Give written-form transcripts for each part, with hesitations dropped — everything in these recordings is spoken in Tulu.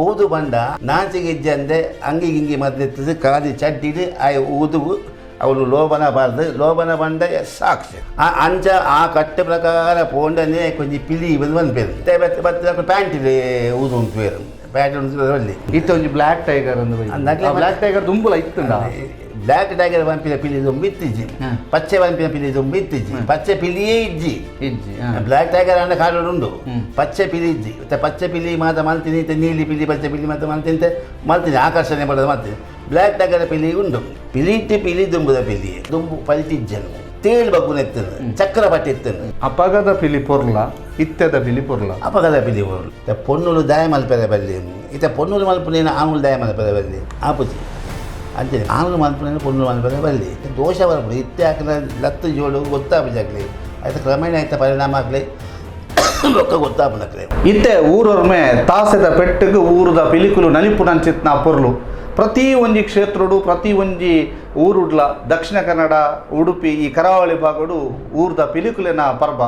ಊದು ಬಂಡ ನಾಚಿಗೆ ಇಜ್ಜಂದೆ ಅಂಗಿ ಗಿಂಗಿ ಮದ್ದಿತ್ತದು ಖಾಲಿ ಚಡ್ಡಿಡು ಆಯ್ ಊದು ಅವಳು ಲೋಬನ ಬಾರ್ದು ಲೋಬನ ಬಂಡ ಸಾಕ್ಷಿ ಆ ಅಂಚ ಆ ಕಟ್ಟೆ ಪ್ರಕಾರ ಪೋಂಡನೆ ಕೊಂಚ ಪಿಲಿ ಬಂದು ಬಂದ್ಪೇರು ಬತ್ತೆ ಪ್ಯಾಂಟ್ ಊದು ಉಂಟು ಪ್ಯಾಂಟ್ ಉಂಟು ಅಲ್ಲಿ. ಇತ್ತೆ ಒಂಜಿ ಬ್ಲ್ಯಾಕ್ ಟೈಗರ್ ಅಂದ್. ಅಂದಾಗ್ಲೇ. ಬ್ಲ್ಯಾಕ್ ಟೈಗರ್ ದುಂಬುಲ ಇತ್ತುಂಡ? ಬ್ಲ್ಯಾಕ್ ಟೈಗರ್ ಪನ್ಪಿನ ಪಿಲಿ ದುಂಬು ಇತ್ತಿಜ್ಜಿ. ಪಚ್ಚೆ ಪನ್ಪಿನ ಪಿಲಿ ದುಂಬು ಇತ್ತಿಜ್ಜಿ. ಪಚ್ಚೆ ಪಿಲಿಯೇ ಇಜ್ಜಿ. ಇಜ್ಜಿ. ಬ್ಲ್ಯಾಕ್ ಟೈಗರ್ ಅಂಡ ಕಾಡು ಉಂಡು, ಪಚ್ಚೆ ಪಿಲಿ ಇಜ್ಜಿ. ಮತ್ತೆ ಪಚ್ಚೆ ಪಿಲಿ ಮಾತ ಮಲ್ತಿನಿ, ಇತ್ತೆ ನೀಲಿ ಪಿಲಿ, ಪಚ್ಚೆ ಪಿಲಿ ಮಾತ ಮಲ್ತಿನಿ ಮಲ್ತಿನಿ, ಆಕರ್ಷಣೆ ಪಡೆದ ಮಲ್ತೀನಿ. ಬ್ಲ್ಯಾಕ್ ಟೈಗರ್ ಪಿಲಿ ಉಂಡು. ಪಿಲಿ ಇಟ್ಟು ಪಿಲಿ ದುಂಬುದ ಪಿಲಿ ದುಂಬು ಪಲ್ಟಿಜ್ಜನು ತೇಳ್ ಬಗ್ಗುನ ಎತ್ತನು ಚಕ್ರ ಪಟ್ಟಿ ಎತ್ತನು. ಅಪಗದ ಪಿಲಿ ಪೊರ್ಲ, ಇತ್ತೆದ ಪಿಲಿ ಪೊರ್ಲ? ಅಪಗದ ಪಿಲಿ ಊರು ಪೊನ್ನುಲು ದಾಯ ಮಲ್ಪೆರೆ ಬಲ್ಲಿ. ಇತ್ತೆ ಪೊನ್ನುಲು ಮಲ್ಪುನೇನು ಆನುಲು ದಾಯ ಮಲ್ಪೆರೆ ಬಲ್ಲಿ ಆಪುಜಿ. ಅಂಚನೆ ಆನುಲು ಮಲ್ಪುನೇನು ಪೊನ್ನುಲು ಮಲ್ಪೆರೆ ಬಲ್ಲಿ. ದೋಷ ಬರ್ಪುಂಡು. ಇತ್ತೆ ಹಾಕಿನ ಲತ್ತು ಜೋಡು ಗೊತ್ತಾಪುಜಿ ಆಗ್ಲಿ. ಆಯ್ತು, ಕ್ರಮೇಣ ಆಯ್ತ ಪರಿಣಾಮ ಆಗ್ಲಿ ಬೊಕ್ಕ ಗೊತ್ತಾಪುನಕ್ಲೆ. ಇತ್ತೆ ಊರೊರ್ಮೆ ತಾಸೆದ ಪೆಟ್ಟುಗು ಊರುದ ಪಿಲಿಕುಲು ನಲಿಪುನಂಚಿತ್ನ ಪೊರ್ಲು. ಪ್ರತಿ ಒಂಜಿ ಕ್ಷೇತ್ರಡು, ಪ್ರತಿ ಒಂಜಿ ಊರುಡ್ಲ, ದಕ್ಷಿಣ ಕನ್ನಡ, ಉಡುಪಿ ಈ ಕರಾವಳಿ ಭಾಗಡು ಊರ್ದ ಪಿಲಿಕುಲೆನ ಪರ್ಬ,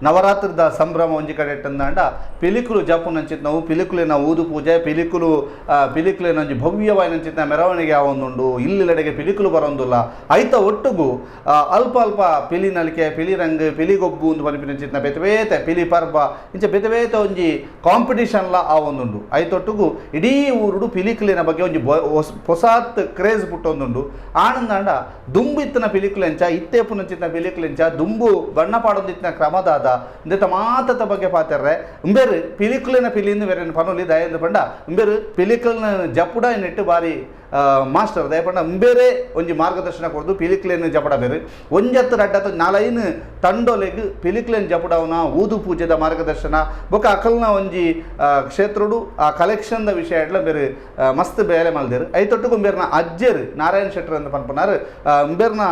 ನವರಾತ್ರಿದ ಸಂಭ್ರಮ ಒಂಜಿ ಕಡೆ ಇಟ್ಟಂದಾಂಡ, ಪಿಲಿಕುಲು ಜಪ್ಪುನಂಚಿತ್ನವು, ಪಿಲಿಕುಲಿನ ಊದು ಪೂಜೆ, ಪಿಲಿಕುಲು ಪಿಲಿಕುಲಿನ ಒಂಜಿ ಭವ್ಯವಾಯಿನಂಚಿತ್ನ ಮೆರವಣಿಗೆ ಆವೊಂದುಂಡು. ಇಲ್ಲಿಲೆಡೆಗೆ ಪಿಲಿಕುಲು ಬರೊಂದುಲ್ಲ. ಐತ ಒಟ್ಟುಗು ಅಲ್ಪ ಅಲ್ಪ ಪಿಲಿ ನಲಿಕೆ, ಪಿಲಿ ರಂಗ್, ಪಿಲಿ ಗೊಬ್ಬು ಒಂದು ಪನ್ಪಿನಂಚಿತ್ನ ಬೇತೆ ಬೇತೆ ಪಿಲಿ ಪರ್ಬ, ಇಂಚ ಬೇತೆ ಬೇತೆ ಒಂಜಿ ಕಾಂಪಿಟಿಷನ್ಲ ಆವೊಂದುಂಡು. ಐತೊಟ್ಟುಗು ಇಡೀ ಊರುಡು ಪಿಲಿಕುಲಿನ ಬಗ್ಗೆ ಒಂಜಿ ಪೊಸಾತ್ ಕ್ರೇಜ್ ಪುಟ್ಟೊಂದುಂಡು. ಆನಂದಾಂಡ ದುಂಬು ಇತ್ತಿನ ಪಿಲಿಕುಲೆಂಚ, ಇತ್ತೇಪುನಂಚಿತ್ನ ಪಿಲಿಕುಲೆಂಚ, ದುಂಬು ಬಣ್ಣ ಪಾಡೊಂದಿತ್ತಿನ ಕ್ರಮದಾದ ಇಂದೆತ ಮಾತತ ಬಗ್ಗೆ ಪಾತೆರ್ರೆ ಉಂಬೆರು ಪಿಲಿಕುಲಿನ ಪಿಲಿಂದು ಬೇರೆ ಪನೊಲಿ. ದಯಂದು ಪಂಡ ಉಂಬೆರು ಪಿಲಿಕುಲಿನ ಜಪುಡ ನೆಟ್ಟು ಬಾರಿ ಮಾಸ್ಟರ್. ದಯ ಪಂಡ ಉಂಬೇರೆ ಒಂಜಿ ಮಾರ್ಗದರ್ಶನ ಕೊರ್ದು ಪಿಲಿಕ್ಲೆನ್ ಜಪಡ ಬೇರು. ಒಂಜತ್ತು ರಡ್ಡತ್ತು ನಾಲೈನ್ ತಂಡೊಲೆಗ್ ಪಿಲಿಕ್ಲೆನ್ ಜಪುಡವನ ಊದು ಪೂಜೆದ ಮಾರ್ಗದರ್ಶನ ಬೊಕ ಅಕಲ್ನ ಒಂಜಿ ಕ್ಷೇತ್ರಡು ಆ ಕಲೆಕ್ಷನ್ದ ವಿಷಯ ಎಡ್ಲ ಬೇರೆ ಮಸ್ತ್ ಬೇಲೆ ಮಲ್ದೆರ್. ಐತೊಟ್ಟುಗು ಉಂಬೇರ್ನ ಅಜ್ಜೆರ್ ನಾರಾಯಣ ಶೆಟ್ಟರ್ ಅಂತ ಪನ್ಪುನಾರ್. ಉಂಬೇರ್ನ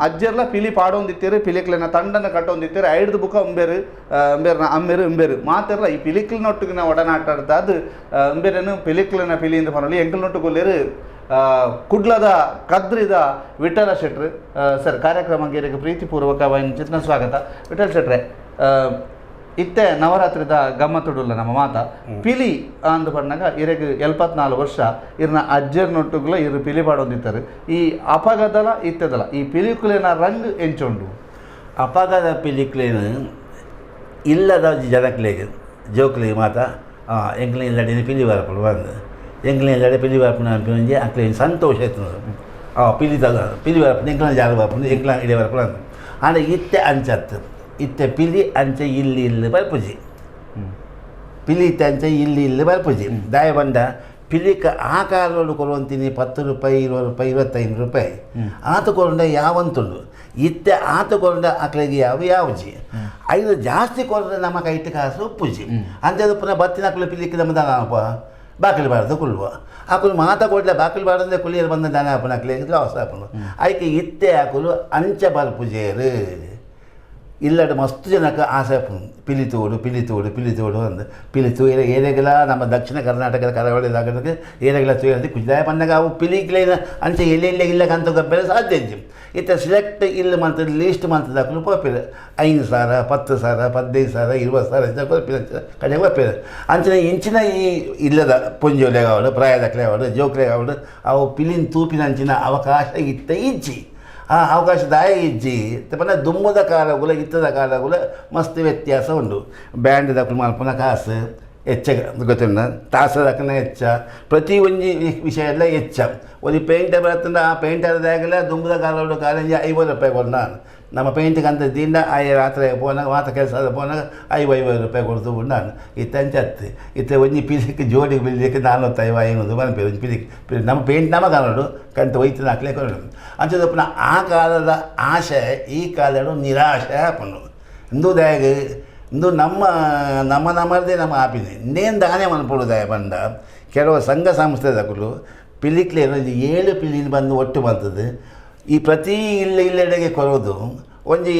ಅಜ್ಜೆರ್ಲ ಪಿಲಿ ಪಾಡೊಂದಿತ್ತೆರ್, ಪಿಲಿಕ್ಲೆನ ತಂಡನ ಕಟ್ಟೊಂದಿತ್ತೆರ್. ಐಡ್ದು ಬುಕ ಉಂಬೆರು ಉಂಬೆರ್ನ ಅಮ್ಮೆರು ಉಂಬೆರು ಮಾತೆರ್ಲ ಈ ಪಿಲಿಕ್ಲಿನೊಟ್ಟುಗಿನ ಒಡನಾಟ ಆದ್ ಉಂಬೆರೆನು ಪಿಲಿಕ್ಲೆನ ಪಿಲಿ ಇಂದು ಪನೊಲಿ. ಎಂಕಲ್ನೊಟ್ಟುಗುಲ್ಲೆರ್ ಕುಡ್ಲದ ಕದ್ರಿದ ವಿಠಲ ಶೆಟ್ರು. ಸರ್, ಕಾರ್ಯಕ್ರಮಕ್ಕೆ ಇರೆಗ್ ಪ್ರೀತಿಪೂರ್ವಕ ಚಿತ್ನ ಸ್ವಾಗತ. ವಿಠಲ್ ಶೆಟ್ರೆ, ಇತ್ತೆ ನವರಾತ್ರಿದ ಗಮ್ಮತ್ತುಡುಲ್ಲ ನಮ್ಮ ಮಾತ. ಪಿಲಿ ಅಂದ್ ಪನ್ನಗ ಇರೆಗ್ 74 ವರ್ಷ. ಇರ್ನ ಅಜ್ಜರ್ನೊಟ್ಟುಗುಲ ಇರು ಪಿಲಿ ಪಾಡೊಂದಿತ್ತಾರೆ. ಈ ಅಪಗದಲ ಇತ್ತೆದಲ ಈ ಪಿಲಿಕುಲೆನ ರಂಗ್ ಎಂಚುಂಡು? ಅಪಗದ ಪಿಲಿಕ್ಲೇನು ಇಲ್ಲದ ಜನಕ್ಲೆಗ್ ಜೋಕ್ಲೆಗ್ ಮಾತ ಎಂಕ್ಲೆ ಇಲ್ಲಡೆ ಪಿಲಿ ಬರ್ಪುಂಡು ಬಂದು, ಎಂಕ್ಲೆ ಇಲ್ಲಡೆ ಪಿಲಿ ಬರ್ಪುಂಡು ಅನ್ಪಿ ಅಕ್ಲೆ ಸಂತೋಷ ಇತ್ತು. ಪಿಲಿ ತಗ ಪಿಲಿ ಬರ್ಪುಂಡು, ಎಂಕ್ಲ ಜಾಗ ಬರ್ಪುಂಡು, ಎಂಕ್ಲ ಇಡೆ ಬರ್ಪುಂಡು ಅಂತ. ಆಂಡ ಇತ್ತೆ ಅಂಚತ್ತು ಇತ್ತೆ ಪಿಲಿ ಅಂಚೆ ಇಲ್ಲಿ ಇಲ್ಲಿ ಬರ್ಪುಜಿ. ಪಿಲಿ ಇತ್ತೆ ಅಂಚೆ ಇಲ್ಲಿ ಇಲ್ಲಿ ಬರ್ಪುಜಿ. ದಾಯ ಬಂಡ ಪಿಲಿಕ್ ಆ ಕಾಲೋಡು ಕೊರುವಂತೀನಿ 10 ರೂಪಾಯಿ, 20 ರೂಪಾಯಿ, 25 ರೂಪಾಯಿ ಆತ ಕೊರಂಡ ಯಾವಂತುಂಡು. ಇತ್ತೆ ಆತ ಕೊರಂಡ ಅಕ್ಲೆಗೆ ಯಾವ ಯಾವ್ಜಿ. ಐದು ಜಾಸ್ತಿ ಕೊರಂಡ ನಮ್ಮ ಕೈಟ್ ಕಾಸು ಉಪ್ಪುಜಿ. ಅಂಚದ ಪುನಃ ಬತ್ತಿನ ಅಕ್ಲೆ ಪಿಲಿಕ್ ನಮ್ಮ ದಾನಪ್ಪ ಬಾಕಿಲು ಬಾರ್ದು ಕುಲ್ವ ಅಕುಲು ಮಾತ ಕೊಡ್ಲೆ ಬಾಕಿಲು ಬಾರ್ದಂದೆ ಕುಲಿಯರ್ ಬಂದ ದಾನ ಆಪುನ ಅಕ್ಲೆ ಲಾಸ್ ಆಪುನು. ಐಕೆ ಇತ್ತೆ ಅಕುಲು ಅಂಚ ಬರ್ಪುಜೇರು. ಇಲ್ಲಡೆ ಮಸ್ತ್ ಜನಕ್ಕೆ ಆಸೆ ಆಪುಂಡು, ಪಿಲಿ ತೋಡು, ಪಿಲಿ ತೋಡು, ಪಿಲಿ ತೋಡು ಅಂದ್. ಪಿಲಿ ತೂಯರೆ ಏರೆಗಲ ನಮ್ಮ ದಕ್ಷಿಣ ಕರ್ನಾಟಕದ ಕರಾವಳಿ ಭಾಗದಾಗ ಏರೆಗಲ ತೂಯರೆ ಕುಜಾಯ ಪನ್ನಗ ಅವು ಪಿಲಿಕ್ಲೇನ ಅಂಚೆ ಎಲ್ಲೆಲ್ಲ ಇಲ್ಲ ಕಂತ ಗಬ್ಬೆಲ್ಲ ಸಾಧ್ಯ ಇಜ್ಜಿ. ಇತ್ತೆ ಸಿಲೆಕ್ಟ್ ಇಲ್ಲಿ ಮಂತದ ಲೀಸ್ಟ್ ಮಂತದ ಅಕುಲು ಪೋಪೆರ್. 5,000, 10,000, 15,000, 20,000 ಇಂಚ ಕೊರ್ಪೆರ್, ಅಂಚ ಕಡೆ ಪೋಪೆರ್. ಅಂಚನೆ ಇಂಚಿನ ಈ ಇಲ್ಲದ ಪೊಂಜೋಲೆ ಆವಡ್, ಪ್ರಾಯದಕ್ಲೆ ಆವಡ್, ಜೋಕ್ಲೆ ಆವಡ್, ಅವು ಪಿಲಿನ್ ತೂಪಿನ ಅಂಚಿನ ಅವಕಾಶ ಇತ್ತೆ ಇಜ್ಜಿ. ಆ ಅವಕಾಶ ದಾಯ ಇಜ್ಜಿ ಪಂಡ ದುಮ್ಮದ ಕಾಲಗುಲ ಇತ್ತದ ಕಾಲಗುಲ ಮಸ್ತ್ ವ್ಯತ್ಯಾಸ ಉಂಡು. ಬ್ಯಾಂಡ್ ದಕುಲು ಮಲ್ಪುನ ಕಾಸು ಹೆಚ್ಚ ಗೊತ್ತುಂಡ, ತಾಸದಕ್ಕನ ಹೆಚ್ಚ, ಪ್ರತಿ ಒಂಜಿ ವಿಷಯ ಎಲ್ಲ ಹೆಚ್ಚ. ಒಂಜಿ ಪೇಂಟರ್ ಬರ್ತಂಡ ಆ ಪೇಂಟರ್ ದಾಗಲ ದುಂಬುದ ಕಾಲೋಡು ಕಾಲಂಜಿ 50 ರೂಪಾಯಿ ಕೊಡ್ನ. ನಮ್ಮ ಪೇಂಟಿಗೆ ಅಂತ ದಿಂಡ ಆಯ ರಾತ್ರಿ ಪೋನಾಗ ಮಾತ ಕೆಲಸ ಪೋನಾಗ 50 50 ರೂಪಾಯಿ ಕೊಡ್ತು ನಾನು. ಇತ್ತೆ ಅಂಚ ಅತ್ತು. ಇತ್ತೆ ಒಂಜಿ ಪಿಲಿಕ್ ಜೋಡಿ ಬಿಲ್ಲಿಕ್ಕೆ 450, 500 ಪನ್ಪೆರ್. ಒಂಜಿ ಪಿಲಿಕ್ ನಮ್ಮ ಪೇಂಟ್ ನಮ್ಮ ಕಾಲೋಡು ಕಂತ ಒಯ್ತು ಹಾಕ್ಲೆ ಕೊರಡು. ಅಂಚದಪ್ಪನ ಆ ಕಾಲದ ಆಶೆ ಈ ಕಾಲದ ನಿರಾಶೆ ಆಪುಂಡು. ಇಂದು ದಾಯಗ್ ಇಂದು ನಮ್ಮ ನಮ್ಮ ನಮ್ಮದೇ ನಮ್ಮ ಆಪಿನಿ ನೇನ್ ದಾನೆ ಮನ್ಪೊಡು. ದಾಯ ಪಂಡ ಕೆಲವು ಸಂಘ ಸಂಸ್ಥೆದಕುಲು ಪಿಲಿಕ್ಲೆ ಒಂಜಿ ಏಳು ಪಿಲಿನ ಬಂದು ಒಟ್ಟು ಬರ್ತದೆ. ಈ ಪ್ರತಿ ಇಲ್ಲ ಇಲ್ಲೆಡೆಗೆ ಕೊರೋದು ಒಂಜಿ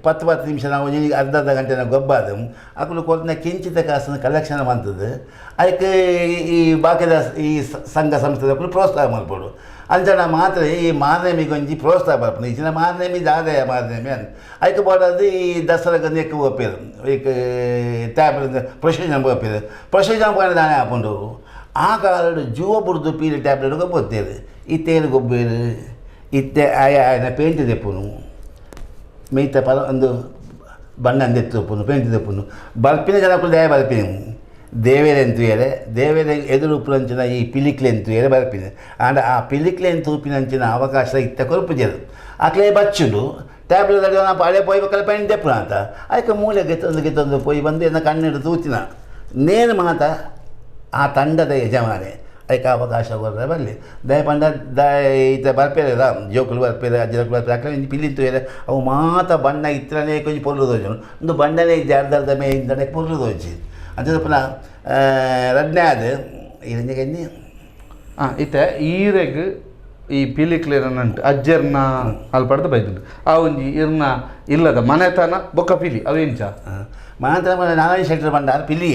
ಪತ್ತು ಪತ್ತು ನಿಮಿಷ, ನಾವು ಒಂಜಿ ಅರ್ಧ ಅರ್ಧ ಗಂಟೆ ನಾವು ಗೊಬ್ಬಾದು ಅಕುಲು ಕೊರ್ನ ಕಿಂಚಿತ ಕಾಸನ್ನು ಕಲೆಕ್ಷನ್ ಮಂತದ್ದು. ಅದಕ್ಕೆ ಈ ಬಾಕಿದ ಈ ಸಂಘ ಸಂಸ್ಥೆದಕುಲು ಪ್ರೋತ್ಸಾಹ ಮಲ್ಪೊಡು. ಅಂಚನ ಮಾತ್ರ ಈ ಮಾರ್ನೆಮಿಗೆ ಒಂಜಿ ಪ್ರೋತ್ಸಾಹ ಬರ್ಪುಂಡು. ಇಚಿನ ಮಾರ್ನೆಮಿ ದಾದಯ ಮಾರ್ನೆಮಿ ಅಂದ್ ಐಕ್ ಬೋಡಾದ್ ಈ ದಸರಾಗ್ ನೆಕ್ಕ್ ಪೋಪೆರ್, ಈಗ ಟ್ಯಾಬ್ಲೆಟ್ ಪ್ರೊಸೆಷನ್ ಪೋಪೆರ್. ಪ್ರೊಸೆಷನ್ ಪೋಂಡ ದಾನೆ ಆಪುಂಡು? ಆ ಕಾಲಡ್ ಜೂವ ಬುಡ್ದು ಪೀಲಿ ಟ್ಯಾಬ್ಲೆಟ್ ಗೊಬ್ಬತ್ತೇರು ಇತ್ತೇರು ಗೊಬ್ಬೇರು ಇತ್ತೆ ಆಯ ಆಯನ ಪೇಂಟ್ ದೆಪ್ಪುನು ಮೈತ ಪರ ಒಂದು ಬಣ್ಣ ದೆತ್ತುಪ್ಪುನು ಪೇಂಟ್ ದೆಪ್ಪುನು ಬರ್ಪಿನ ಜನಕ್ಕುಲು ದಾಯೆ ಬರ್ಪಿನ ದೇವೆರೆನ್ ತೂಯರೆ ದೇವೆರೆ ಎದುರು ಉಪ್ಪುನಂಚಿನ ಈ ಪಿಲಿಕ್ಲೆನ್ ತೂಯರೆ ಬರ್ಪಿನ ಆಂಡ ಆ ಪಿಲಿಕ್ಲೆನ್ ತೂಪಿನಂಚಿನ ಅವಕಾಶ ಇತ್ತೆ ಕೊರ್ಪುಜೆರ್ ಅಕ್ಲೆ ಬಚ್ಚುಂಡು ಟ್ಯಾಬ್ಲೆಟ್ ಅಡಿಯೋನ ಪಾಳೆ ಪೋಯಿ ಬೊಕ್ಕಲ ಪೇಂಟ್ ದೆಪ್ಪುನ ಅಂತ ಐಕ್ ಮೂಲೆ ಗೆತ್ತೊಂದು ಗೆತ್ತೊಂದು ಪೋಯಿ ಬಂದು ಎನ್ನ ಕಣ್ಣೀರು ತೂತಿನ ನೇನು ಮಾತ ಆ ತಂಡದ ಯಜಮಾನೆ ಐಕ್ ಅವಕಾಶ ಕೊರ್ರೆ ಬರಲಿ ದಯ ಪಂಡ ದಾಯ ಇತ್ತೆ ಬರ್ಪೇರ ಜೋಕುಲು ಬರ್ಪೇರ ಅಜ್ಜನಕುಲು ಬರ್ಪೇರೆ ಅಕ್ಲೆ ಒಂಜಿ ಪಿಲಿ ತೂಯರೆ ಅವು ಮಾತ ಬಣ್ಣ ಇತ್ತನೇ ಒಂಜಿ ಪೊರ್ಲು ತೋಜುಂಡು ಉಂದು ಬಣ್ಣನೇ ಇಜ್ಜಿ ಅರ್ಧ ಅರ್ಧ ಮೇ ಇಂದನೆ ಪೊರ್ಲು ತೋಜಿ ಅಂಚ ಪುನಃ ರಡ್ಡನೇ ಆದ್ ಇರಿಂಜ ಇತ್ತೆ ಈರೆಗ್ ಈ ಪಿಲಿಕ್ಲೇರನಂಟು ಅಜ್ಜೆರ್ನ ಅಲ್ಪಡ್ದು ಬೈದುಂಡು ಆ ಒಂಜಿ ಇರ್ನ ಇಲ್ಲದ ಮನೆತನ ಬೊಕ್ಕ ಪಿಲಿ ಅವೆಂಚ ಮನಂತರ ನಾರಾಯಣ ಶೆಟ್ಟರ್ ಪಂಡ ಆರ್ ಪಿಲಿ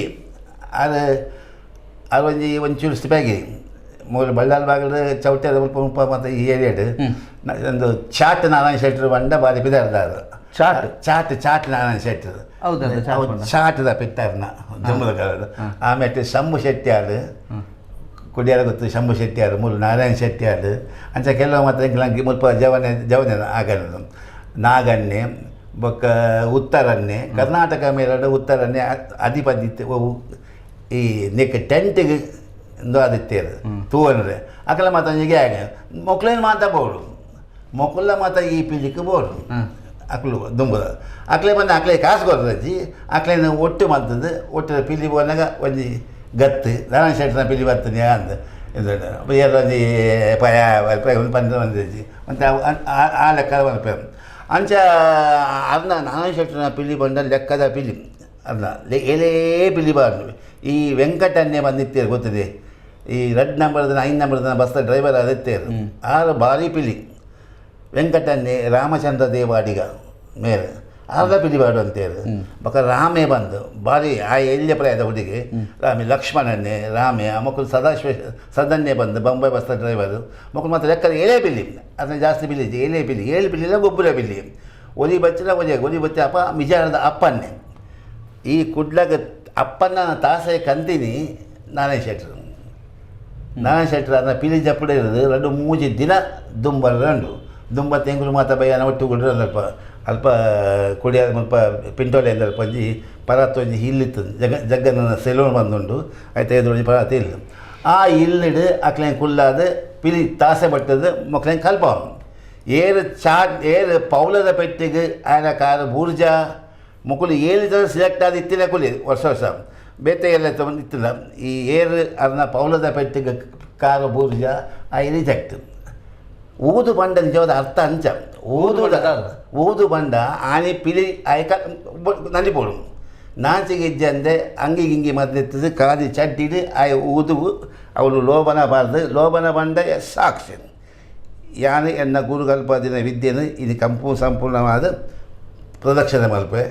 ಆರ್ ಆರ್ ಒಂಜಿ ಒಂಚೂರು ಸ್ಟಿಪಾಗಿ ಮೂಲು ಬಳ್ಳಾರಿ ಬಾಗಿಲು ಚೌಟೆ ಮುಲ್ಪ ಮುಲ್ಪ ಮತ್ತು ಈ ಏರಿಯಾಡ್ ಒಂದು ಚಾಟ್ ನಾರಾಯಣ ಶೆಟ್ಟರ್ ಪಂಡ ಬಾರಿ ಪಿದಾರ್ದಾರ್. Chat? Chat chat Narayana Shettar. ಹೌದಲ್ಲ, ಚಾಟ್ ಅವು ಪಂಡ. ಚಾಟ್ದ ಪಿತ್ತಾರ್ನ ದುಮ್ಮದ ಕಾಲದ. ಆಮೇಲೆ ಶಂಭು ಶೆಟ್ಟಿ ಆರ್ ಕುಡಿಯಾರ ಗೊತ್ತು ಶಂಭು ಶೆಟ್ಟಿಯಾರು ಮೂಲು ನಾರಾಯಣ ಶೆಟ್ಟಿಯಾರು ಅಂಚ ಕೆಲವು ಮಾತ್ರ ಎಂಕ್ಲಂಗೆ ಮುಲ್ಪ ಜವನೆ ಜವನೆ ಆಗಲ್ಲ ನಾಗಣ್ಣೆ ಬೊಕ್ಕ ಉತ್ತರನ್ನೆ ಕರ್ನಾಟಕ ಮೇಲಡು ಉತ್ತರನ್ನೆ ಅಧಿಪತಿ ಅವು ಈ ನೆಕ್ ಟೆಂಟಿಗೆ ಇಂದು ಆದಿತ್ತೇರು ತೂವನ್ರೆ ಅಕಲ ಮಾತ ಒಂಜಿ ಗ್ಯಾಂಗ್ ಮೊಕ್ಲೇನು ಮಾತ ಬೋಡು ಮೊಕುಲ್ಲ ಮಾತ ಈ ಪಿಲಿಕ್ ಬೋಡು ಅಕ್ಲು ದುಂಬುದ ಅಕ್ಲೆ ಬಂದು ಅಕ್ಲೆ ಕಾಸು ಕೊರ್ತಜ್ಜಿ ಅಕ್ಲೇನ ಒಟ್ಟು ಮಲ್ತದ್ದು ಒಟ್ಟು ಪಿಲಿ ಬೋನಾಗ ಒಂಜಿ ಗತ್ತು ನಾರಾಯಣ ಶೆಟ್ಟನ ಪಿಲಿ ಬರ್ತದೆ ಅಂದ್ ಏರ್ ಒಂಜಿ ಪಯ ಪಂಡ ಬಂದಿಜ್ಜಿ ಮತ್ತು ಆ ಲೆಕ್ಕ ಬರ್ಪೆ ಅಂಚ ಅರ್ನ ನಾರಾಯಣ ಶೆಟ್ಟನ ಪಿಲಿ ಬಂಡ ಲೆಕ್ಕದ ಪಿಲಿ ಅರ್ನ ಎಲೇ ಪಿಲಿ ಬಾರ್ದು ಈ ವೆಂಕಟನ್ನೇ ಬಂದಿತ್ತೇರು ಗೊತ್ತದೆ ಈ ರೆಡ್ ನಂಬರ್ದ ಐದು ನಂಬರ್ದ ಬಸ್ ಡ್ರೈವರ್ ಅದಿತ್ತೇರು ಆರು ಭಾರಿ ಪಿಲಿ ವೆಂಕಟನ್ನೇ ರಾಮಚಂದ್ರ ದೇವಾಡಿಗ ಮೇರೆ ಅರ್ಧ ಪಿಲಿಬಾಡು ಅಂತೇಳಿ ಬೊಕ ರಾಮೆ ಬಂದು ಭಾರಿ ಆ ಎಲ್ಯ ಪ್ರಾಯದ ಹುಡುಗಿ ರಾಮೆ ಲಕ್ಷ್ಮಣನ್ನೇ ರಾಮೆ ಆ ಮಕ್ಕಳು ಸದಾಶಿವ ಸದನ್ನೇ ಬಂದು ಬೊಂಬೈ ಬಸ್ ಡ್ರೈವರು ಮಕ್ಕಳು ಮಾತ್ರ ಲೆಕ್ಕದ ಏಳೇ ಬಿಲ್ಲಿ ಅದನ್ನ ಜಾಸ್ತಿ ಬಿಲ್ಲಿ ಇಜ್ಜಿ ಏಳೇ ಬಿಲ್ಲಿ ಏಳು ಬಿಲ್ಲಿ ಇಲ್ಲ ಗೊಬ್ಬರ ಬಿಲ್ಲಿ ಒಲಿ ಬಚ್ಚಿನ ಒಲಿ ಒಲಿ ಬಚ್ಚ ಅಪ್ಪ ಮಿಜಾರದ ಅಪ್ಪನ್ನೇ ಈ ಕುಡ್ಲಗ ಅಪ್ಪನ ತಾಸೆ ಕಂತೀನಿ ನಾರಾಯಣ ಶೆಟ್ಟರು ನಾರಾಯಣ ಶೆಟ್ಟರು ಅದನ್ನ ಪಿಲಿ ಜಪ್ಪಡೆ ಇರೋದು రెండు ಮೂಜಿ ದಿನ ದುಂಬ ರಂಡು ದುಂಬ ತೆಂಗುಲು ಮಾತ ಬಯ್ಯನ ಒಟ್ಟು ಗುಡ್ರ ಅಲ್ಪ ಅಲ್ಪ ಕುಡಿಯ ಮುಲ್ಪ ಪಿಂಟೋಲೆ ಅಲ್ಪ ಒಂಜಿ ಪರಾತ್ ಒಂಜಿ ಇಲ್ಲಿತ್ತು ಜಗ ಜಗ್ಗನ ಸೆಲೂನ್ ಬಂದುಂಡು ಆಯ್ತು ಎದುರು ಒಂಜಿ ಪರಾತ್ ಇಲ್ಲು ಆ ಇಲ್ಲಿಡು ಅಕ್ಲೇನ್ ಕುಲ್ಲಾದ ಪಿಲಿ ತಾಸೆ ಬಟ್ಟದು ಮೊಕ್ಲೇನ್ ಕಲ್ಪ ಏರು ಚಾಟ್ ಏರು ಪೌಲದ ಪೆಟ್ಟಿಗೆ ಆಯನ ಕಾರು ಬೂರ್ಜಾ ಮುಕುಲು ಏಳು ಜನ ಸೆಲೆಕ್ಟ್ ಆದ ಇತ್ತಿನ ಕುಲಿ ವರ್ಷ ವರ್ಷ ಬೇತೆ ಎಲ್ಲ ತಗೊಂಡು ಇತ್ತಿಲ್ಲ ಈ ಏರು ಅದನ್ನ ಪೌಲದ ಪೆಟ್ಟಿಗೆ ಕಾರು ಬೂರ್ಜಾ ಆ ರಿಜೆಕ್ಟ್ ಊದು ಬಂಡ ನಿಜವಾದ ಅರ್ಥ ಅಂಚ ಊದು ಊದು ಬಂಡ ಆನೆ ಪಿಲಿ ಆಯ್ಕ ನಲಿಪೋಡು ನಾಚಿಗೆ ಇಜ್ಜಂದೆ ಅಂಗಿ ಗಿಂಗಿ ಮದ್ದಿತ್ತದು ಕಾದಿ ಚಡ್ಡಿಡು ಆಯ ಊದು ಅವಳು ಲೋಭನ ಬಾರ್ದು ಲೋಭನ ಬಂಡ ಸಾಕ್ಷಿ ಯಾನೆ ಎನ್ನ ಗುರುಗಲ್ಪದಿನ ವಿದ್ಯೆನು ಇದು ಕಂಪು ಸಂಪೂರ್ಣವಾದ ಪ್ರದಕ್ಷಿಣೆ ಮಲ್ಪೆ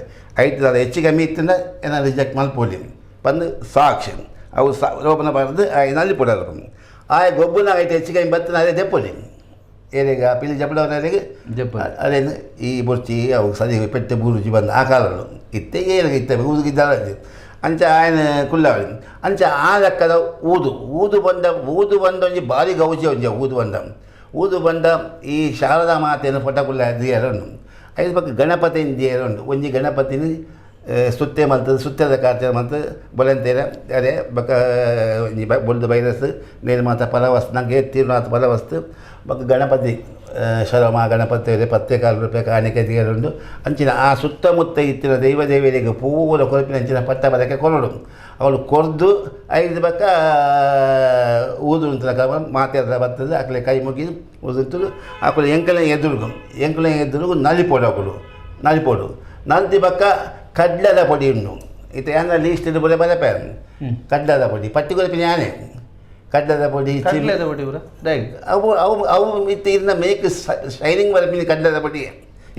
ಐದು ದಾದ ಹೆಚ್ಚು ಕಮ್ಮಿ ಇತ್ತಿನ ಏನ ರಿಜೆಕ್ಟ್ ಮಲ್ಪೋಲಿ ಬಂದು ಸಾಕ್ಷಿ ಅವು ಸಾ ಲೋಭನ ಬಾರ್ದು ಆಯ್ ನಲಿಪೋಡಲ್ಲ ಆಯ್ ಗೊಬ್ಬನ ಐತೆ ಹೆಚ್ಚು ಕಮ್ಮಿ ಬತ್ತಿನ ಅದೇ ದೆಪ್ಪೊಲಿ ಏರಿಗ ಪಿಲಿ ಜಪ್ಪಡವರಿಗೆ ಜಪ್ಪೊಲಿ. ಅದೇನು ಈ ಬೊರ್ಚಿ ಅವು ಸರಿ ಪೆಟ್ಟೆ ಬೂರುಚಿ ಬಂದು ಆ ಕಾಲಗಳು ಇತ್ತೆ ಏರಿಗೆ ಇತ್ತೆ ಊದುಗಿದ್ದಾಳೆ ಅಂಚ ಆಯನ ಕುಲ್ಲಾವಳಿ ಅಂಚ ಆ ಲೆಕ್ಕದ ಊದು ಊದು ಬಂದ ಊದು ಬಂದ ಒಂಜಿ ಭಾರಿ ಗೌಜಿ ಒಂಜಿ ಊದು ಬಂದ ಊದು ಬಂದ ಈ ಶಾರದಾ ಮಾತೆಯನ್ನು ಫೋಟೋ ಕುಲ್ಲ ದಿಯರುಂಡು ಐದು ಪಕ್ಕ ಗಣಪತಿನ ದಿಯರುಂಡು ಒಂಜಿ ಗಣಪತಿನ ಸುತ್ತೆ ಮಲ್ತದ ಸುತ್ತೆದ ಕಾರ್ಯ ಮಲ್ತು ಬೊಲಂತೇರ ಅದೇ ಬೊಕ ಒಂಜಿ ಬೊಲ್ದು ಬೈರಸ್ ನೇನು ಮಾತ ಫಲವಸ್ತು ನಂಗೆ ತೀರ್ನಾಥ ಫಲವಸ್ತು ಬೊಕ ಗಣಪತಿ ಶರಮ ಗಣಪತಿ ಪತ್ತೆ ಕಾಲು ರೂಪಾಯಿ ಕಾಣಿಕೆ ದಿಯರುಂಡು ಅಂಚಿನ ಆ ಸುತ್ತಮುತ್ತ ಇತ್ತಿನ ದೈವ ದೇವಿಯರಿಗೆ ಪೂರ ಕೊರಪಿನ ಅಂಚಿನ ಪಟ್ಟ ಬರಕ್ಕೆ ಕೊರಡು ಅವಳು ಕೊರ್ದು ಐದು ಬಕ್ಕ ಊದು ತನಕ ಮಾತೆಲ್ಲ ಬರ್ತದೆ ಅಕಲೆ ಕೈ ಮುಗಿ ಊದುಂತುಲು ಅಕುಲು ಎಂಕಲೆ ಎದುರುಗು ಎಂಕಲೆ ಎದುರುಗು ನಲಿಪೋಡು ಅಕುಲು ನಲಿಪೋಡು ನಲ್ತಿ ಬಕ್ಕ ಕಡ್ಲೆದ ಪೊಡಿ ಉಂಡು ಇತ್ತೆ ಯಾನ ಲೀಸ್ಟ್ ಬೊಲೆ ಬರಪೆ ಕಡ್ಲೆದ ಪೊಡಿ ಪಟ್ಟಿ ಕೊರಪಿನ ಯಾನೆ ಕಡ್ಲೆದ ಪೊಡಿ ಕಡ್ಲೆದ ಪೊಡಿ ಪೂರ ದಾಯೆಗ್? ಅವು ಅವು ಅವು ಇತ್ತೆ ಇರ್ನ ಮೇಕ್ ಶೈನಿಂಗ್ ಬರ್ಪಿನ ಕಡ್ಲೆದ ಪೊಡಿ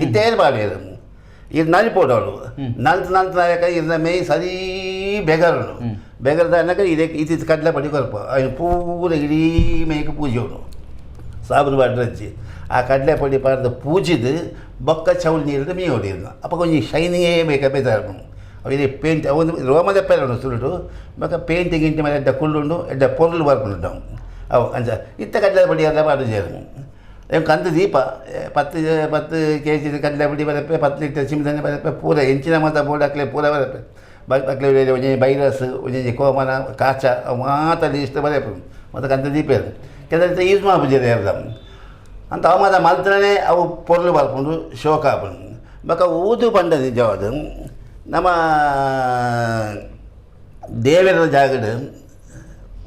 ಇತ್ತೆ ಏನು ಬಾವೇರು ಇದು ನಲಿಪೋಡು ಅವಳು ನಲ್ತು ನಲ್ತು ನಾಯಕ ಇರ್ನ ಮೇಯ್ ಸರಿ ಬೆಗರುನು ಬೆಗರ್ದ ಅನ್ನಕ ಇದೇ ಇತ್ತಿತ್ತು ಕಡಲೆ ಪೊಡಿ ಕೊರಪ ಅವನು ಪೂರ ಇಡೀ ಮೇಯ್ಕ್ ಪೂಜೆವನು ಸಾಬರು ಬಾಡ್ರಜ್ಜಿ ಆ ಕಡಲೆ ಪೊಡಿ ಪಾಡ್ದು ಪೂಜಿದು ಬೊಕ್ಕ ಚೌಲ್ ನೀರು ಮೀ ಹೊಡಿರ್ನ ಅಪ್ಪ ಕೊಂಚ ಶೈನಿಂಗೇ ಮೇಕಪ್ ಬೇತಾರ ಅವು ಇದು ಪೇಂಟ್ ಅವು ಒಂದು ರೋಮದ ಪೇರುಂಡು ಸುರುಟು ಬೊಕ ಪೇಂಟ್ ಗಿಂಟಿ ಮೇಲೆ ಎಡ್ಡೆ ಕುಲ್ಲುಂಡು ಎಡ್ಡೆ ಪೊರ್ಲು ಬರ್ಪುಂಡು ಅವು ಅವು ಅಂಚ ಇತ್ತ ಕಡಲೆ ಪೊಡಿ ಎಲ್ಲ ಪಾಡುಜೆರ್ ಎಂಕ್ ಕಂದು ದೀಪ 10 10 ಕೆ ಜಿ ಕಡಲೆ ಪುಡಿ ಬರಪೆ 10 ಲೀಟರ್ ಚಿಮಿತನೆ ಬರಪೆ ಪೂರ ಎಂಚಿನ ಮಾತ ಬೋರ್ಡ್ ಅಕ್ಲೆ ಪೂರ ಬರಪೆ ಅಕ್ಲೆ ಒಂಜಿ ಬೈರಸ್ ಒಂಜಿ ಕೋಮನ ಕಾಚ ಅವು ಮಾತ ಲೀಸ್ಟ್ ಬರಪು ಮತ್ತು ಕಂದು ದೀಪೇರು ಕೆಲವು ಯೂಸ್ ಮಲ್ಪುಜೆರ್ ಏರ್ಲ ಅಂತ ಅವು ಮಾತ ಮಲ್ತನೇ ಅವು ಪೊರ್ಲು ಬರ್ಪುಂಡು ಶೋಕ ಆಪುಂಡು ಬೊಕ ಊದು ಪಂಡ ನಿಜವಾದ್ ನಮ್ಮ ದೇವೆರ ಜಾಗಡ್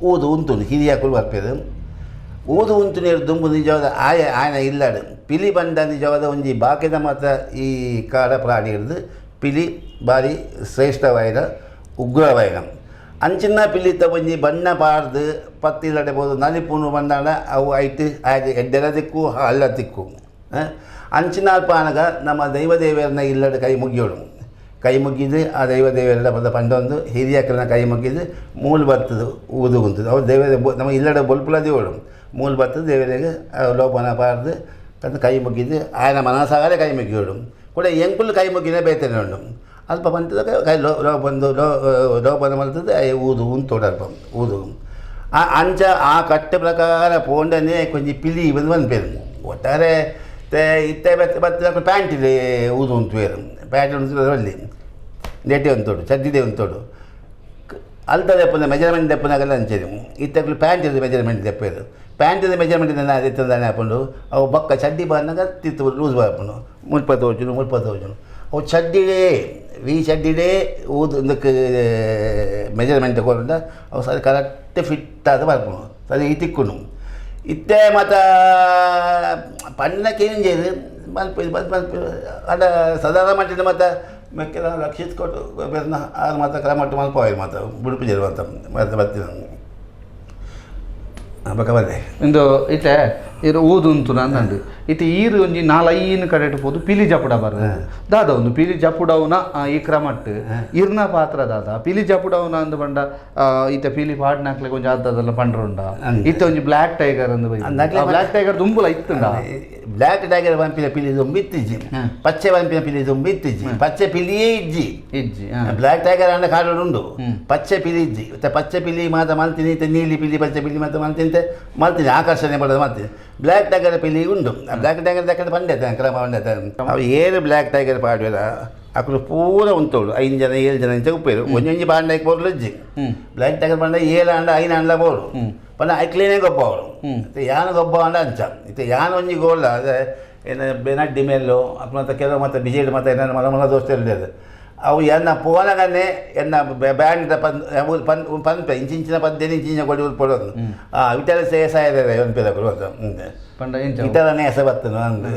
ಊದು ಉಂತುಂಡು ಹಿರಿಯಕುಲು ಬರ್ಪೆರ್ ಊದು ಉಂತುನೇರು ದುಂಬು ನಿಜವಾದ ಆಯ ಆಯನ ಇಲ್ಲಡ್ ಪಿಲಿ ಬಂಡ ನಿಜವಾದ ಒಂಜಿ ಬಾಕಿದ ಮಾತ್ರ ಈ ಕಾಡ ಪ್ರಾಣಿ ಹಿಡ್ದು ಪಿಲಿ ಬಾರಿ ಶ್ರೇಷ್ಠವಾಯಿನ ಉಗ್ರವಾಯಿನ ಅಂಚಿನ ಪಿಲಿತ ಒಂಜಿ ಬಣ್ಣ ಪಾಡ್ದು ಪತ್ತಿಲ್ಲಡೆ ಪೋದು ನಲಿಪುನು ಬಂದಾಂಡ ಅವು ಐಟ್ ಆಯ್ತು ಎಡ್ಡೆಲ ದಿಕ್ಕು ಅಲ್ಲ ದಿಕ್ಕು ಅಂಚಿನ ಅಲ್ಪ ಆನಗ ನಮ್ಮ ದೈವ ದೇವರನ್ನ ಇಲ್ಲಡೆ ಕೈ ಮುಗಿಯೋಡು ಕೈ ಮುಗಿದು ಆ ದೈವ ದೇವರೆಲ್ಲ ಪದ ಪಂಡೊಂದು ಹಿರಿಯಕಲ್ನ ಕೈ ಮುಗಿದು ಮೂಲು ಬರ್ತದೆ ಊದು ಉಂತದು ಅವ್ರು ದೇವರ ನಮ್ಮ ಇಲ್ಲಡೆ ಬೊಲ್ಪುಲ ದೇವಳು ಮೂಲು ಬರ್ತದೆ ದೇವರಿಗೆ ಲೋಪನ ಪಾಡ್ದು ತಂದು ಕೈ ಮುಗಿದು ಆಯನ ಮನಸಾರೆ ಕೈ ಮುಗಿಯೋಡು ಕೂಡ ಎಂಕುಲು ಕೈ ಮುಗಿನ ಬೇತನೆ ಉಂಡು ಅಲ್ಪ ಬಂತದ ಕೈ ಲೋ ಲೋ ಬಂದು ಲೋ ಲೋಪನ ಮಲ್ತದೆ ಊದು ಉಂತೋಡು ಅಲ್ಪ ಊದು ಆ ಅಂಚ ಆ ಕಟ್ಟೆ ಪ್ರಕಾರ ಪೋಂಡನೆ ಕೊಂಚ ಪಿಲಿ ಬಂದು ಬಂದ್ಪೇರು ಒಟ್ಟಾರೆ ते ಇತ್ತೆ ಬತ್ತೆ ಬತ್ತೆ ಪ್ಯಾಂಟಿದೆ ಊದು ಉಂತುವೇರು ಪ್ಯಾಂಟ್ ಉಂತು ಅಲ್ಲಿ ನೆಟೆ ಉಂತೋಡು ಚಡ್ಡಿದೆ ಉಂತೋಡು ಅಲ್ತ ದೆಪ್ಪುನ ಮೆಜರ್ಮೆಂಟ್ ದೆಪ್ಪುನಾಗಲ್ಲ ಅಂಚೆದು ಇತ್ತಗ್ಲು ಪ್ಯಾಂಟ್ ಇದೆ ಮೆಜರ್ಮೆಂಟ್ ದೆಪ್ಪೇರು ಪ್ಯಾಂಟ್ ಇದೆ ಮೆಜರ್ಮೆಂಟ್ ಎತ್ತದಾನೆ ಹಾಕೊಂಡು ಅವು ಬೊಕ್ಕ ಚಡ್ಡಿ ಬಾರ್ನಾಗ ತಿತ್ತು ಲೂಸ್ ಬಾರ್ಪುಂಡು ಮುಲ್ಪ ತೋಜುನು ಮುಲ್ಪ ತೋಜುನು ಅವು ಚಡ್ಡಿಡೇ ವಿ ಚಡ್ಡಿಡೇ ಊದು ಇಂದಕ್ಕೆ ಮೆಜರ್ಮೆಂಟ್ ಕೊರಂಡ ಅವು ಸರಿ ಕರೆಕ್ಟ್ ಫಿಟ್ ಆದ ಬರ್ಪುಂಡು ಸರಿ ಈ ತಿಕ್ಕುಂಡು ಇತ್ತೆ ಮಾತ ಪಣ್ಣ ಕೇಂಜೇರು ಮಲ್ಪ ಮಲ್ಪ ಅಡ ಸಾಧಾರಣ ಮಟ್ಟಿನ ಮಾತ ಮೆಕ್ಕೆಲ ರಕ್ಷಿತ್ ಕೊಟ್ಟು ಬೆರ್ನ ಆರು ಮಾತ ಕ್ರಮಟ್ಟು ಮಲ್ಪ ಮಾತ ಬುಡುಪು ಜೇರು ಅಂತ ಮತ್ತೆ ಬರ್ತೀನಿ ಬೊಕ ಬಲ್ಲೆ ಇಂದು ಇತ್ತೆ ಇರು ಊದುಂತು ನಂದು ಇತ್ತೆ ಈರು ಒಂಜಿ ನಾಲೈನ್ ಕಡೆಟ್ ಪೋದು ಪಿಲಿ ಜಪುಡ ಬರ ದಾದ ಒಂದು ಪಿಲಿ ಜಪುಡವ್ನ ಈ ಕ್ರಮಟ್ ಇರ್ನ ಪಾತ್ರ ದಾದ ಪಿಲಿ ಜಪುಡವ್ನ ಅಂದ್ ಪಂಡ ಇತ್ತೆ ಪಿಲಿ ಪಾಡ್ನಾಕ್ಲೆ ಒಂಜಿ ಆದದಲ್ಲ ಪಂಡ್ರುಂಡ ಇತ್ತೆ ಒಂಜಿ ಬ್ಲ್ಯಾಕ್ ಟೈಗರ್ ಅಂದ್ ಬ್ಲ್ಯಾಕ್ ಟೈಗರ್ ದುಂಬುಲ ಇತ್ತುಂಡ ಬ್ಲ್ಯಾಕ್ ಟೈಗರ್ ಪನ್ಪಿನ ಪಿಲಿ ದುಂಬು ಇತ್ತಿಜ್ಜಿ ಪಚ್ಚೆ ಪನ್ಪಿನ ಪಿಲಿ ದುಂಬು ಇತ್ತಿಜ್ಜಿ ಪಚ್ಚೆ ಪಿಲಿಯೇ ಇಜ್ಜಿ ಇಜ್ಜಿ ಬ್ಲ್ಯಾಕ್ ಟೈಗರ್ ಅಂಡ ಕಾಡು ಉಂಡು ಪಚ್ಚೆ ಪಿಲಿ ಇಜ್ಜಿ ಮತ್ತೆ ಪಚ್ಚೆ ಪಿಲಿ ಮಾತ ಮಲ್ತೀನಿ ಇತ್ತೆ ನೀಲಿ ಪಿಲಿ ಪಚ್ಚೆ ಪಿಲಿ ಮಾತ ಮಲ್ತೀನಿ ಮಲ್ತೀನಿ ಆಕರ್ಷಣೆ ಪಡೋದು ಮಲ್ತೀನಿ ಬ್ಲ್ಯಾಕ್ ಟೈಗರ್ ಪಿಲಿ ಉಂಡು ಆ ಬ್ಲ್ಯಾಕ್ ಟೈಗರ್ ದಕ್ಕಡೆ ಪಂಡೆ ಕ್ರಮ ಪಂಡೆ ಅವು ಏನು ಬ್ಲ್ಯಾಕ್ ಟೈಗರ್ ಪಾಡುವೆರ ಅಕುಲು ಪೂರ ಉಂತೋಳು 5 ಜನ 7 ಜನ ಇಂಚ ಉಪ್ಪೇರು ಒಂಜೊಂಜಿ ಪಾಂಡ ಪೋರ್ಲು ಇಜ್ಜಿ ಬ್ಲ್ಯಾಕ್ ಟೈಗರ್ ಪಂಡ 7 ಅಂಡ 5 ಅಂಡ ಬೋರು ಪಂಡ ಐಕ್ಲೇನೆ ಗೊಬ್ಬ ಅವರು ಇತ್ತೆ ಯಾನ ಗೊಬ್ಬ ಅಂಡ ಅಂಚ ಇತ್ತೆ ಯಾನ ಒಂಜಿ ಗೋಲ್ಲ ಅದೇ ಏನು ಬೆನಡ್ಡಿ ಮೇಲೋ ಅಥವಾ ಮತ್ತೆ ಕೆಲವು ಮತ್ತೆ ಬಿಜೆಡ್ ಮತ್ತೆ ಏನಾರು ಮಲ ಮಲ ದೋಸ್ತ ಇರ್ತದೆ ಅವು ಎನ್ನ ಪೋನಗನೆ ಎನ್ನ ಬ್ಯಾಂಡ್ ಪನ್ ಪನ್ ಪನ್ಪೆ ಇಂಚಿಂಚಿನ ಪದ್ದೇನೆ ಇಂಚಿಂಚಿನ ಕೊಡಿ ಉಲ್ಪಡೋದು ಆ ವಿಟಲ ಸೇಸಾಯದ ಒನ್ಪೆದಕುಲು ಅಂತ ಪಂಡ ಎಂಚ ಇತರನೇ ಹೆಸ ಬತ್ತನು ಅಂದು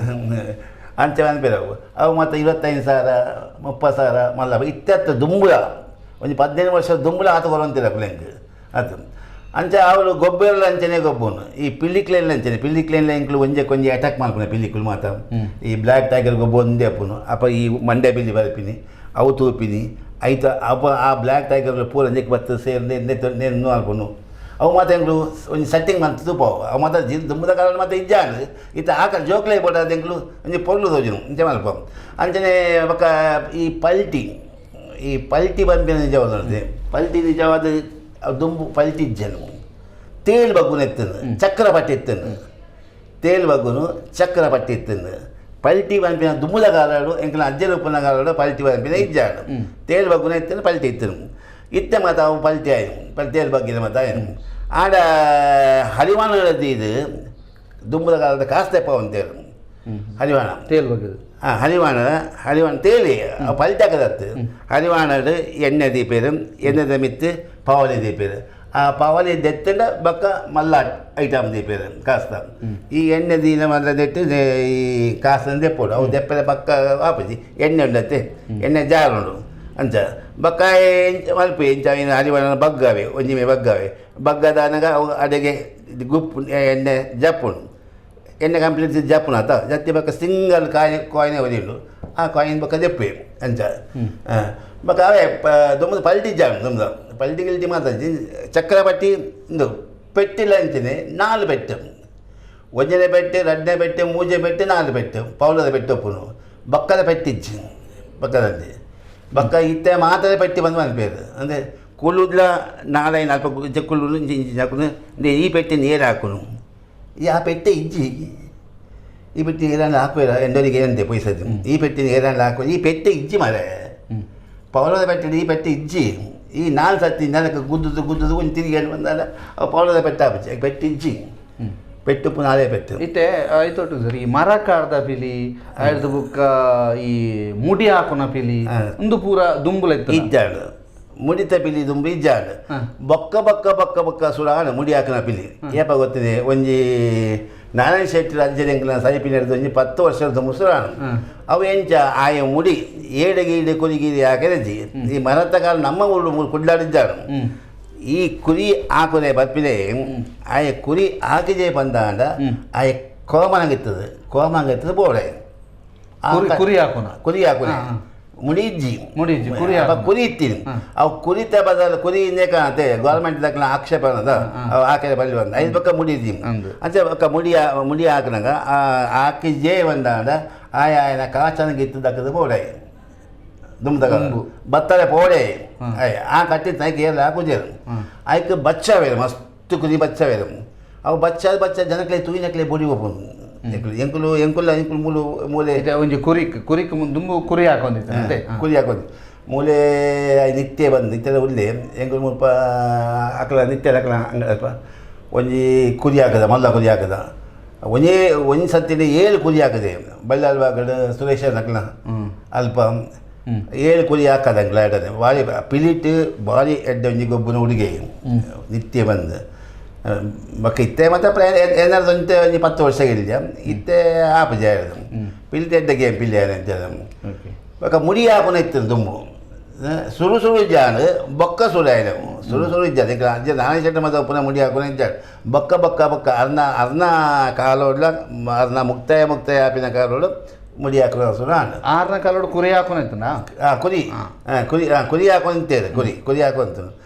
ಅಂಚೆ ಅನ್ಪೆದವು ಅವು ಮತ್ತು 25,000 30,000 ಮಲ್ಲ ಇತ್ತೆತ್ತ ದುಂಬುಲ ಒಂಜಿ 15 ವರ್ಷ ದುಂಬುಲ ಆತ ಕೊರೊಂತಿಲ್ಲ ಕುಲೆಂಗ್ ಅದು ಅಂಚೆ ಅವಳು ಗೊಬ್ಬರ ಅಂಚನೆ ಗೊಬ್ಬನು ಈ ಪಿಲ್ಲಿಕ್ಲೇನ್ ಅಂಚನೆ ಪಿಲ್ಲಿಕ್ಲೇನ್ ಎಂಕ್ಲು ಒಂಜೆ ಕೊಂಜಿ ಅಟ್ಯಾಕ್ ಮಾಡ್ಪುನ ಪಿಲ್ಲಿಕ್ಲು ಮಾತ ಈ ಬ್ಲ್ಯಾಕ್ ಟೈಗರ್ ಗೊಬ್ಬ ಒಂದೇ ಅಪ್ಪುನು ಅಪ್ಪ ಈ ಮಂಡ್ಯ ಪಿಲ್ಲಿ ಬರ್ಪಿನಿ ಅವು ತೂಪಿನಿ ಐತ ಅಪ್ಪ ಆ ಬ್ಲ್ಯಾಕ್ ಟೈಗರ್ ಪೂರ ಒಂಜೆಕ್ ಬತ್ತು ಸೇರ್ ನೇನು ಅಲ್ಪುನು ಅವು ಮಾತ ಎಂಕ್ಲು ಒಂಜಿ ಸೆಟ್ಟಿಂಗ್ ಮಂತ್ ತೂಪಾವು ಅವು ಮಾತ ಜಿ ದುಂಬುದ ಕಾಲ ಮಾತ ಇಜ್ಜಾಂಡ್ ಇತ್ತ ಆಕಲ್ ಜೋಕ್ಲೇ ಬೋಟಾದ ಎಂಕ್ಲು ಒಂಜಿ ಪೊರ್ಲು ತೋಜುನು ಇಂಚ ಮಲ್ಪ ಅಂಚನೆ ಬೊಕ್ಕ ಈ ಪಲ್ಟಿ ಈ ಪಲ್ಟಿ ಪನ್ಪಿನ ನಿಜವಾದ ಪಲ್ಟಿ ನಿಜವಾದ ದುಂಬು ಪಲ್ಟಿ ಇಜ್ಜನು ತೇಲ್ ಬಗ್ಗುನ ಎತ್ತನು ಚಕ್ರ ಪಟ್ಟಿ ಎತ್ತನು ತೇಲ್ ಬಗ್ಗುನು ಚಕ್ರ ಪಟ್ಟಿ ಎತ್ತನು ಪಲ್ಟಿ ಪನ್ಪಿನ ದುಂಬುದ ಕಾಲಡು ಎಂಕ್ಲ ಅಜ್ಜನ ಉಪ್ಪುನ ಕಾಲಡು ಪಲ್ಟಿ ಪನ್ಪಿನ ಇಜ್ಜಾಡು ತೇಲ್ ಬಗ್ಗುನ ಎತ್ತನು ಪಲ್ಟಿ ಇತ್ತನು ಇತ್ತೆ ಮಾತ ಅವು ಪಲ್ಟಿ ಆಯ್ತು ಪಲ್ಟಿ ತೇಲ್ ಬಗ್ಗಿನ ಮಾತ ಆಯ್ತು ಆಡ ಹರಿವಾಣ ಇದು ದುಂಬುದ ಕಾಲದ ಕಾಸ್ತೆಪ್ಪ ಅಂತೇಳು ಹರಿವಾಣ ತೇಲ್ ಬಗ್ಗದು ಆ ಹರಿವಾಣ ಹರಿವಾಣ ತೇಲಿ ಪಲ್ಟಿ ಹಾಕದತ್ತು ಹರಿವಾಣಡು ಎಣ್ಣೆ ದೀಪೇರು ಎಣ್ಣೆದ ಮಿತ್ತು ಪಾವಲಿ ದೀಪೇರು ಆ ಪಾವಲಿ ದೆತ್ತಂಡ ಬಕ್ಕ ಮಲ್ಲ ಐಟಮ್ ದೀಪೇರು ಕಾಸ್ತ ಈ ಎಣ್ಣೆ ದೀನ ಮಲ್ಲ ದೆಟ್ಟು ಈ ಕಾಸನ್ನು ದೆಪ್ಪೋಡು ಅವು ದೆಪ್ಪದ ಪಕ್ಕ ವಾಪಸಿ ಎಣ್ಣೆ ಉಂಡತ್ತೆ ಎಣ್ಣೆ ಜಾರು ಉಂಡು ಅಂಚ ಬಕ್ಕ ಮಲ್ಪು ಇಂಚ ಹರಿವಾಣ ಬಗ್ಗವೆ ಒಂಜಿಮೆ ಬಗ್ಗವೆ ಬಗ್ಗದಾನಗ ಅವು ಅಡೆಗೆ ಗುಪ್ಪು ಎಣ್ಣೆ ಜಪ್ಪುಂಡು ಎಣ್ಣೆ ಕಂಪ್ಲೀಟ್ ಜಪ್ಪುನ ಆತ ಜತ್ತಿ ಬಕ್ಕ ಸಿಂಗಲ್ ಕಾಯಿ ಕಾಯಿನೇ ಒದಿಂಡು ಆ ಕಾಯಿನ್ ಬಕ್ಕ ದೆಪ್ಪೆ ಅಂಚ ಬಕ್ಕ ಅವೇ ದುಮ್ಮದ ಪಲ್ಟಿ ಜಾಮ್ ದುಮ್ಮದ ಪಲ್ಟಿ ಗಿಲ್ಟಿ ಮಾತ ಚಕ್ರ ಪಟ್ಟಿ ಇಂದು ಪೆಟ್ಟಿಲ್ಲ ಅಂಚನೆ 4 ಪೆಟ್ಟು ಒಂಜನೇ ಪೆಟ್ಟು 2ನೇ ಪೆಟ್ಟು 3ನೇ ಪೆಟ್ಟು 4 ಪೆಟ್ಟು ಪೌಲದ ಪೆಟ್ಟು ಒಪ್ಪುನು ಬಕ್ಕದ ಪೆಟ್ಟಿಜ್ಜಿ ಬಕ್ಕದಲ್ಲಿ ಬೊಕ್ಕ ಇತ್ತೆ ಮಾತ್ರ ಪೆಟ್ಟಿ ಬಂದು ಮನ್ಪೇರು ಅಂದರೆ ಕುಲ್ಲುದ್ಲ ನಾಲೈನ್ ಅಲ್ಪ ಇಂಚ ಕುಳ್ಳು ಇಂಚ ಇಂಚ ಹಾಕುನು ಇಂದೆ ಈ ಪೆಟ್ಟಿ ನೀರು ಹಾಕುನು. ಈ ಆ ಪೆಟ್ಟೆ ಇಜ್ಜಿ. ಈ ಪೆಟ್ಟಿ ಏರಾಂಡ ಹಾಕುವೆರ ಎಂಡೋರಿಗೆ ಏನಂತೆ ಪೈಸದ್ದು. ಈ ಪೆಟ್ಟಿ ಏರಾಂಡ ಹಾಕುವ ಈ ಪೆಟ್ಟೆ ಇಜ್ಜಿ ಮಾರೆ. ಪೌಲದ ಪೆಟ್ಟೆ ಈ ಪೆಟ್ಟೆ ಇಜ್ಜಿ. ಈ ನಾಲ್ ಸತಿ ನೆಲಕ್ಕೆ ಗುದ್ದುದು ಗುದ್ದುದು ಒಂಜಿ ತಿರುಗಿ ಬಂದಾಗ ಅವು ಪೌಲದ ಪೆಟ್ಟ ಆಪುಜಿ, ಪೆಟ್ಟು ಇಜ್ಜಿ. ಪೆಟ್ಟು ಪುನಃ ಅದೇ ಪೆಟ್ಟು. ಇತ್ತೆ ಆಯ್ತೊಟ್ಟು ಸರ್, ಈ ಮರಕಾರ್ದ ಪಿಲಿ ಆಯ್ದು ಬುಕ್ಕ ಈ ಮುಡಿ ಹಾಕುನ ಪಿಲಿ ಒಂದು ಪೂರ ದುಂಬುಲ ಇತ್ತು. ಇಜ್ಜಾಡು ಮುಡಿತ ಪಿಲಿ ದುಂಬು ಇಜ್ಜಾಡು. ಬೊಕ್ಕ ಬೊಕ್ಕ ಬೊಕ್ಕ ಬೊಕ್ಕ ಸುರಾಣ ಮುಡಿ ಹಾಕಿನ ಪಿಲಿ ಏಪ ಗೊತ್ತಿದೆ. ಒಂಜಿ ನಾರಾಯಣ ಶೆಟ್ಟಿ ರಾಜ್ಯದ ಸರಿ ಪಿಲಿ ಹಿಡ್ದು ಒಂಜಿ 10 ವರ್ಷದ ದುಂಬು ಸುರಾಣ. ಅವು ಎಂಚ ಆಯ ಮುಡಿ ಏಡಗೀಡೆ ಕುರಿಗೀಡಿ ಹಾಕಿರಜ್ಜಿ. ಈ ಮರತ ಕಾಲ ನಮ್ಮ ಊರು ಕುಡ್ಲಾಡಿದ್ದಾಡು. ಈ ಕುರಿ ಹಾಕುನೆ ಬರ್ಪಿದೆ ಆಯ ಕುರಿ ಹಾಕಿಜೆ ಬಂದಾಂಡ ಆಯ ಕೋಮನಾಗಿರ್ತದೆ, ಕೋಮನಾಗಿರ್ತದೆ ಬೋಡೆ. ಕುರಿ ಹಾಕುನ ಕುರಿ ಹಾಕುನೆ ಮುಡಿಜ್ಜಿ ಮುಡಿಜ್ಜಿ, ಕುರಿ. ಕುರಿ ಇತ್ತೀನಿ ಅವು ಕುರಿತ ಬದಲು ಕುರಿ ಹಿಂದೆ ಕಾಣತ್ತೆ. ಗೌರ್ಮೆಂಟ್ ದಕ್ಕನ ಆಕ್ಷೇಪ ಅನ್ನದ ಅವು ಹಾಕಿದ್ರೆ ಬಲ್ಲಿ ಬಂದ ಐದು ಪಕ್ಕ ಮುಡಿಜ್ಜಿ. ಅಂಚೆ ಪಕ್ಕ ಮುಡಿ ಮುಡಿ ಹಾಕಿನಾಗ ಹಾಕಿಜೇ ಬಂದಾಂಡ ಆಯ ಆಯನ ಕಾಚನಗಿತ್ತು ದಕ್ಕದ ಬೋಡೆ ದುಂಬದಾಗ ಬತ್ತಲೆ ಪೋಡೆ. ಅಯ್ಯ ಆ ಕಟ್ಟಿ ತೈಕ್ ಏರ್ಲ ಹಾಕುಜೇರು ಐಕ್ ಬಚ್ಚವೇರು ಮಸ್ತ್ ಕುರಿ ಬಚ್ಚವೇರು. ಅವು ಬಚ್ಚ ಬಚ್ಚ ಜನಕ್ಲೆ ತೂಯಿನಕ್ಲೆ ಬೊಡಿ ಒಪ್ಪುನು. ಎಂಕುಲು ಎಂಕುಲ ಎಂಕುಲು ಮೂಲು ಮೂಲೆ ಒಂಜಿ ಕುರಿಕ್ ಕುರಿಕ್ ದುಂಬು ಕುರಿ ಹಾಕೊಂಡಿತ್ತು. ಕುರಿ ಹಾಕೊಂಡು ಮೂಲೆ ನಿತ್ಯ ಬಂದು ನಿತ್ಯದ ಉಲ್ಲೆ ಎಂಕುಲು ಮುಲ್ಪ ಅಕಲ ನಿತ್ಯ ಅಕಲ ಅಲ್ಪ ಒಂಜಿ ಕುರಿ ಹಾಕದ ಮಲ್ಲ ಕುರಿ ಹಾಕದ ಒಂಜೇ ಒಂಜಿ ಸತ್ತಿನ 7 ಕುರಿ ಹಾಕದೆ ಬಳ್ಳಾಲ್ ಬಾಗಡ್ ಸುರೇಶ ಅಕಲ ಅಲ್ಪ 7 ಕುರಿ ಹಾಕದ ಅಂಕಲ ಎಡ್ಡೆ ಬಾರಿ ಪಿಲಿಟ್ ಬಾರಿ ಎಡ್ಡೆ ಒಂಜಿ ಗೊಬ್ಬನ ಹುಡುಗೆ ನಿತ್ಯ ಬಂದು ಬೊಕ್ಕ ಇತ್ತೆ ಮತ್ತು ಏನಾದ್ರು ಒಂತೆ ಒಂಜಿ 10 ವರ್ಷ ಇಲ್ಲ ಇತ್ತೆ ಆಪುಜ ಪಿಲಿಟ್ ಎಡ್ಡೆ ಗೇಮ್ ಪಿಲಿ ಅಂತ. ಬೊಕ್ಕ ಮುಡಿ ಹಾಕುನ ಇತ್ತು ದುಂಬು ಸುರು ಸುರು ಇಜ್ಜಾಂಡ್ ಬೊಕ್ಕ ಸುರು ಆಯ್ನ ಸುರು ಸುರು ಇಜ್ಜಾಂಡ್ ಎಂಕ್ ಅಜ್ಜ ನಾನೇ ಚಟ್ಟ ಮತ್ತು ಪುನಃ ಮುಡಿ ಹಾಕುನ ಇಜ್ಜಾಂಡ್ ಬೊಕ್ಕ ಬೊಕ್ಕ ಬೊಕ್ಕ ಅರ್ನ ಅರ್ನ ಕಾಲೋಡ್ಲ ಅರ್ನ ಮುಕ್ತಾಯ ಮುಕ್ತಾಯ ಆಪಿನ ಕಾಲೋಡು ಮುಡಿ ಹಾಕುನ ಸುರು ಆಂಡ್. ಆರ್ನ ಕಾಲೋಡು ಕುರಿ ಹಾಕುನ ಇತ್ತುನಾ? ಕುರಿ ಕುರಿ ಕುರಿ ಹಾಕೊಂತೇವೆ ಕುರಿ ಕುರಿ ಹಾಕೊಂತ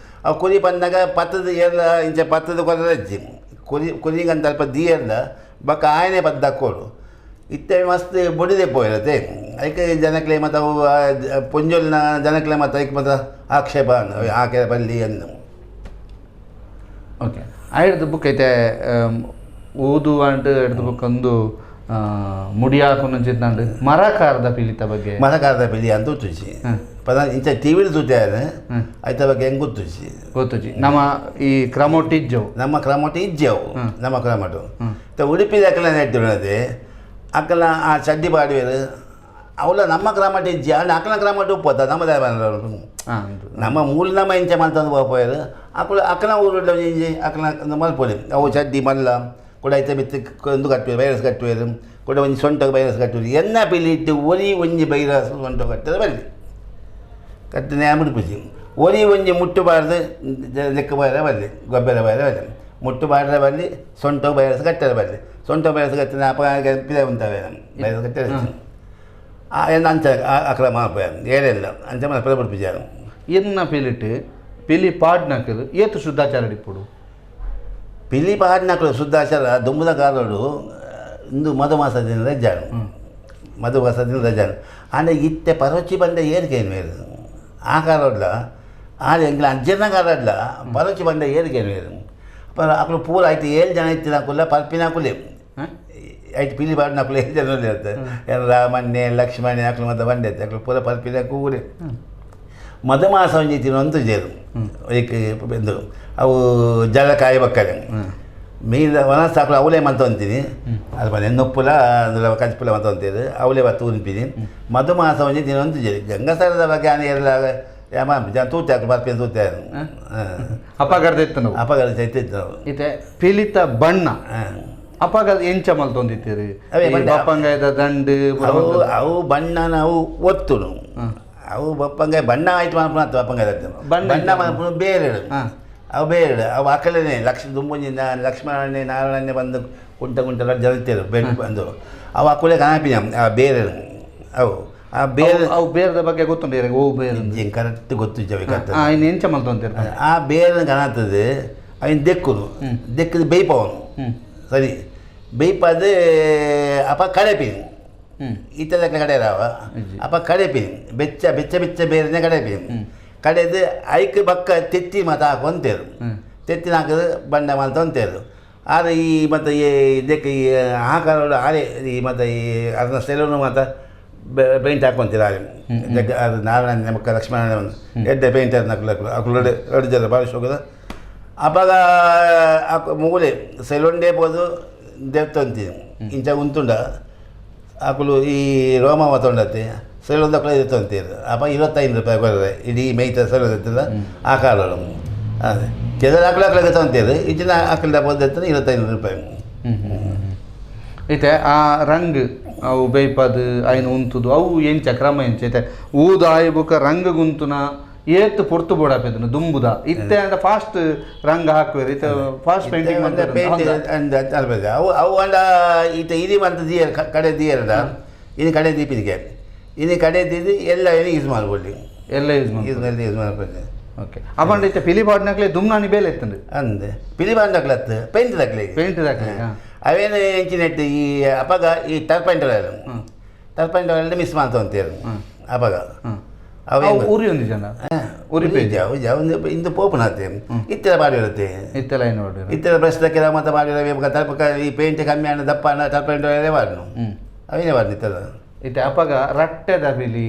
ಅವು ಕುರಿ ಬಂದಾಗ ಪತ್ತದ ಏರ್ಲ ಇಂಚ ಪತ್ತದ ಕೊರಜ್ಜಿ ಕುರಿ ಕುರಿಗಂತ ಅಲ್ಪ ದಿಯರ್ಲ ಬೊಕ್ಕ ಆಯನೆ ಪದ್ದು ಹಾಕೋಡು. ಇತ್ತೆ ಮಸ್ತ್ ಬೊಡಿದೆ ಪೋಯಿರತ್ತೆ ಐಕೆ ಜನಕ್ಲೆ ಮತ್ತು ಅವು ಪೊಂಜೊಲ್ನ ಜನಕ್ಲೆ ಮತ್ತು ಐಕ್ ಮತ್ತು ಆಕ್ಷೇಪ ಆಕೆ ಬಲ್ಲಿ ಅನ್ನು. ಓಕೆ ಆಯ್ದು ಬುಕ್ ಐತೆ ಓದು ಅಂಡ್ ಎಡ್ದು ಬುಕ್ ಒಂದು ಮುಡಿ ಹಾಕೊಂಡು ಮರಕಾರದ ಪಿಲಿತ ಬಗ್ಗೆ. ಮರಕಾರದ ಪಿಲಿ ಅಂತ ಗೊತ್ತುಜಿ ಪದ ಇಂಚ ಟಿ ವಿಲಿ ತೂತೆ ಐತ ಬಗ್ಗೆ ಹೆಂಗೆ ಗೊತ್ತುಜಿ. ಗೊತ್ತುಜಿ. ನಮ್ಮ ಈ ಕ್ರಮೊಟ್ಟು ಇಜ್ಜವು. ನಮ್ಮ ಕ್ರಮೊಟ್ಟು ಇಜ್ಜವು ನಮ್ಮ ಕ್ರಮೊಟ್ಟು ಉಡುಪಿ ಅಕ್ಕಲ ನೆಟ್ಟಿದೆ ಅಕ್ಕಲ ಆ ಚಡ್ಡಿ ಪಾಡುವೆರು ಅವಳ ನಮ್ಮ ಕ್ರಮಟ ಇಜ್ಜಿ ಅಂಡ್ ಅಕ್ಕಲ ಕ್ರಮಟ ಉಪ್ಪತ್ತ ನಮ್ಮ ನಮ್ಮ ಮೂಲ ನಮ್ಮ ಇಂಚ ಮಲ್ತಂದು ಪೋಯರು ಅಕ್ಕಲ ಅಕ್ಕನ ಊರು ಇಂಜಿ ಅಕ್ಕನ ಮಲ್ಪೊಲಿ ಅವು ಚಡ್ಡಿ ಮಲ್ಲ ಕೂಡ ಐತೆ ಬಿತ್ತು ಒಂದು ಕಟ್ಟುವೆ ಬೈರಸ್ ಕಟ್ಟುವೆರು ಕೂಡ ಒಂಜಿ ಸೊಂಟಕ್ಕೆ ಬೈರಸ್ ಕಟ್ಟುವೆರು ಎನ್ನ ಪಿಲಿ ಇಟ್ಟು ಒರಿ ಒಂಜಿ ಬೈರಸ್ ಸೊಂಟ ಕಟ್ಟದ ಬಲ್ಲಿ ಕಟ್ಟನೆ ಮುಡಿಪುಜಿ ಒರಿ ಒಂಜಿ ಮುಟ್ಟುಬಾರ್ದು ಲೆಕ್ಕ ಬಾರ ಬಲ್ಲಿ ಗೊಬ್ಬರ ಬಾರ ಬಲ್ಲಿ ಮುಟ್ಟುಬಾರ್ದ ಬಲ್ಲಿ ಸೊಂಟ ಬೈರಸ್ ಕಟ್ಟದ ಬಲ್ಲಿ ಸೊಂಟ ಬೈರಸ್ ಕಟ್ಟಿನ ಅಪ ಪಿದ ಉಂಟವೆ ಬೈರಸ್ ಕಟ್ಟದ ಅಂಚ ಅಕ್ರಮ ಏಳೆಲ್ಲ ಅಂಚ ಮಲ್ಪದ ಬಿಡ್ಪಿಜಾರು. ಎನ್ನ ಪಿಲಿಟ್ ಪಿಲಿ ಪಾಡ್ನಕಲು ಏತು ಶುದ್ಧಾಚಾರ ಇಪ್ಪುಡು? ಪಿಲಿ ಪಾಡ್ನಕಲು ಶುದ್ಧಾಚಾರ ದುಂಬುದ ಕಾಲೋಡು ಇಂದು ಮಧುಮಾಸ ದಿನ ರಜಾನು ಮಧುಮಾಸ ದಿನ ರಜಾನು ಆಂಡ ಇತ್ತೆ ಪರೋಚಿ ಬಂಡ ಏರಿಕೆ ಮೇರು ಆ ಕಾಲೋಡ್ಲ ಆಡ ಎಂಗ್ಲ ಅಜ್ಜನ ಕಾಲೋಡ್ಲ ಪರೋಚಿ ಬಂಡ ಏರಿಕೆ ಮೇರು ಪರ ಅಕಲು ಪೂರ ಆಯ್ತು 7 ಜನ ಇತ್ತಿನಕುಲ್ಲ ಪಲ್ಪಿನಕುಲೆ ಆಯ್ತು ಪಿಲಿ ಪಾಡ್ನಕುಲು 7 ಜನ ಇರ್ತದೆ ಏನು ರಾಮಣ್ಣೆ ಲಕ್ಷ್ಮಣೆ ಅಕಲು ಮತ್ತು ಬಂಡೆ ಅಕಲು ಪೂರ ಪಲ್ಪಿನ ಕೂಲೆ ಮಧುಮಾಸ ಒಂಜಿ ತಿನ್ನುವಂತ ಜೇರು ಏಕ್ ಎಂದು ಅವು ಜಲಕಾಯಿ ಬಕ್ಕಲೆ ಮೀನು ಒಣಸ್ ಸಾಕಲು ಅವಲೇ ಮಂತ ಅಂತೀನಿ ಅದು ಮನೆ ನೊಪ್ಪುಲ ಅಂದ್ರೆ ಕಂಚಿಪುಲ ಮಂತ ಅಂತೀರಿ ಅವಲೇ ಬತ್ತು ಉನ್ಪಿನಿ ಮಧುಮಾಸ ಒಂಜಿ ತಿನ್ನುವಂತ ಜೇರು ಗಂಗಸರದ ಬಗ್ಗೆ ಆನೆ ಎಲ್ಲ ಯಾಮ ಜನ ತೂತೆ ಹಾಕು ಬರ್ಪಿನ ತೂತೆ. ಅಪಗರ್ದ ಇತ್ತು ನಾವು. ಅಪಗರ್ದ ಇತ್ತು ನಾವು. ಇತ್ತೆ ಪಿಲಿತ ಬಣ್ಣ ಅಪಗ ಎಂಚ ಮಲ್ತೊಂದಿತ್ತೀರಿ? ಬಪ್ಪಂಗಾಯದ ದಂಡು ಅವು ಅವು ಬಣ್ಣ ನಾವು ಒತ್ತುನು ಅವು ಬಪ್ಪಂಗಾಯ ಬಣ್ಣ ಆಯ್ತು ಮನ್ಪುನ ಬಪ್ಪಂಗಾಯ ಬಣ್ಣ ಮನ್ಪುನ ಬೇರೆ ಅವು ಬೇರೆ ಅವು ಅಕಲನೆ ಲಕ್ಷ ದುಂಬುಂಜಿ ಲಕ್ಷ್ಮಣನೆ ನಾರಾಯಣನೆ ಬಂದು ಕುಂಟ ಕುಂಟೆಲ್ಲ ಜಲತ್ತೇರು ಬೆಂಡು ಬಂದು ಅವು ಅಕುಲೆ ಕಾಪಿನ ಆ ಬೇರೆ ಅವು ಆ ಬೇರೆ ಅವು ಬೇರೆದ ಬಗ್ಗೆ ಗೊತ್ತುಂಟು ಓ ಬೇರೆ ಕರೆಕ್ಟ್ ಗೊತ್ತು ಇನ್ನು ಎಂಚ ಮಲ್ತೊಂತೀರ? ಆ ಬೇರೆ ಕಾಣುತ್ತದೆ ಅವಿನ ದೆಕ್ಕುನು ದೆಕ್ಕದು ಬೇಯ್ಪವನು ಸರಿ ಬೇಯ್ಪಾದ ಅಪ್ಪ ಕಳೆಪಿನಿ. ಇತ್ತೆದ ಕಡೆ ರಾವ ಅಪ್ಪ ಕಡೆಪಿನಿ ಬೆಚ್ಚ ಬೆಚ್ಚ ಬೆಚ್ಚ ಬೇರೆನೆ ಕಡೆಪಿನಿ ಕಡೆದು ಐಕ್ ಬಕ್ಕ ತೆತ್ತಿ ಮಾತ ಹಾಕೊಂತೇರು ತೆತ್ತಿನ ಹಾಕಿದ್ರೆ ಬಂಡ ಮಾಲ್ತ ಅಂತೇರು. ಆದ್ರೆ ಈ ಮತ್ತು ಈ ಇದಕ್ಕೆ ಈ ಆಕಾರ ಆರೆ ಈ ಮತ್ತು ಈ ಅದನ್ನ ಸೆಲೂನು ಮಾತ ಪೇಂಟ್ ಹಾಕೊಂತೀರ ಆರೆ ಜಗ್ಗ ಅದು ನಾರಾಯಣ ನಮಕ್ಕ ಲಕ್ಷ್ಮಣ ಎಡ್ಡೆ ಪೇಂಟರ್ ನಕಲು ಅಕುಲು ಎರಡು ಜನ ಭಾಳ ಶೋಕದ ಅಪಗ ಮುಗುಲೆ ಸೆಲೂನ್ಡೇ ಪೋದು ದೇವ್ತಂತೀನಿ ಇಂಚ ಉಂತುಂಡ ಅಕುಲು ಈ ರೋಮ ತೊಂಡತ್ತೆ ಸೆಲೂನ್ ದಕ್ಕಲು ಎತ್ತಂತೀರು. ಅಪ್ಪ 25 ರೂಪಾಯಿ ಕೊಡ್ರೆ ಇಡೀ ಮೇಯ್ತ ಸೆಲೂನ್ ಎತ್ತಲ್ಲ ಆ ಕಾಲ. ಅದೇ ಕೆಲವರು ಅಕುಲು ಅಕುಲು ತೊಂತೀರು ಇಂಚಿನ ಅಕುಲ ಪೋದು 25 ರೂಪಾಯಿ. ಇತ್ತೆ ಆ ರಂಗ್ ಅವು ಬೇಯ್ಪದು ಐನು ಉಂತುದು ಅವು ಎಂಚ ಕ್ರಮ ಎಂಚ ಇತ್ತೆ ಊದು ಆಯಿ ಬುಕ್ಕ ರಂಗ್ ಗುಂತುನ ಏತ್ ಪೊರ್ತು ಬೋಡಾಪೆದನು ದುಂಬುದ ಇತ್ತೆ ಅಂಡ ಫಾಸ್ಟ್ ರಂಗ್ ಹಾಕುವೆರ್ ಇತ್ತೆ fast painting paint ಅವು ಅವು ಅಂಡ ಇತ್ತೆ ಇರಿ ಮಂತ ದಿಯರ್ ಕಡೆ ದಿಯರ್ಡ ಇನ್ನು ಕಡೆ ದೀಪಿನಿಗೆ ಇನ್ನು ಕಡೆ ದೀದಿ ಎಲ್ಲ ಏನು ಯೂಸ್ ಮಾಡ್ಕೊಳ್ಳಿ ಎಲ್ಲ ಯೂಸ್ ಮಾಡಿ ಯೂಸ್ ಮಾಡಿ ಯೂಸ್ ಮಾಡ್ಕೊಳ್ಳಿ. ಓಕೆ ಅಪಂಡ ಇತ್ತೆ ಪಿಲಿ ಪಾಡ್ನಕ್ಲೆ ದುಮ್ನಾನಿ ಬೇಲೆ ಎತ್ತಂಡು ಅಂದೆ ಪಿಲಿ ಬಾಂಡಕ್ಲತ್ತು ಪೇಂಟ್ ದಕ್ಲೆ ಪೇಂಟ್ ದಾಕ್ಲೆ. ಅವೇನು ಎಂಚಿನೆಟ್ಟು ಈ ಅಪಗ ಈ ಟರ್ಪೈಂಟ್ oil turpentine oil miss ಮಾಡ್ತು ಅಂತೇಳಿ ಅಪಗ ಅವು ಉರಿ ಒಂದು ಜನ ಉರಿ ಪೇಜ್ ಇಂದು ಪೋಪುನಾತೆ ಇತ್ತೆಲ್ಲ ಮಾಡಿರುತ್ತೆ ಇತ್ತೆಲ್ಲ ಏನು ನೋಡಿ ಇತ್ತೆಲ್ಲ ಬ್ರಷ್ ದಕ್ಕೆಲ್ಲ ಮತ್ತೆ ಮಾಡಿರೋ ತರ್ಪಕ ಈ ಪೇಂಟ್ ಕಮ್ಮಿ ಅಣ್ಣ ದಪ್ಪ ಅಣ್ಣ ಟರ್ಪೈಂಟ್ ಆಯಿಲೇ ವಾಡನು ಅವೇನೇ ವಾಡ್ನು ಇತ್ತೆಲ್ಲ. ಇತ್ತೆ ಅಪಗ ರಟ್ಟೆದ ಪಿಲಿ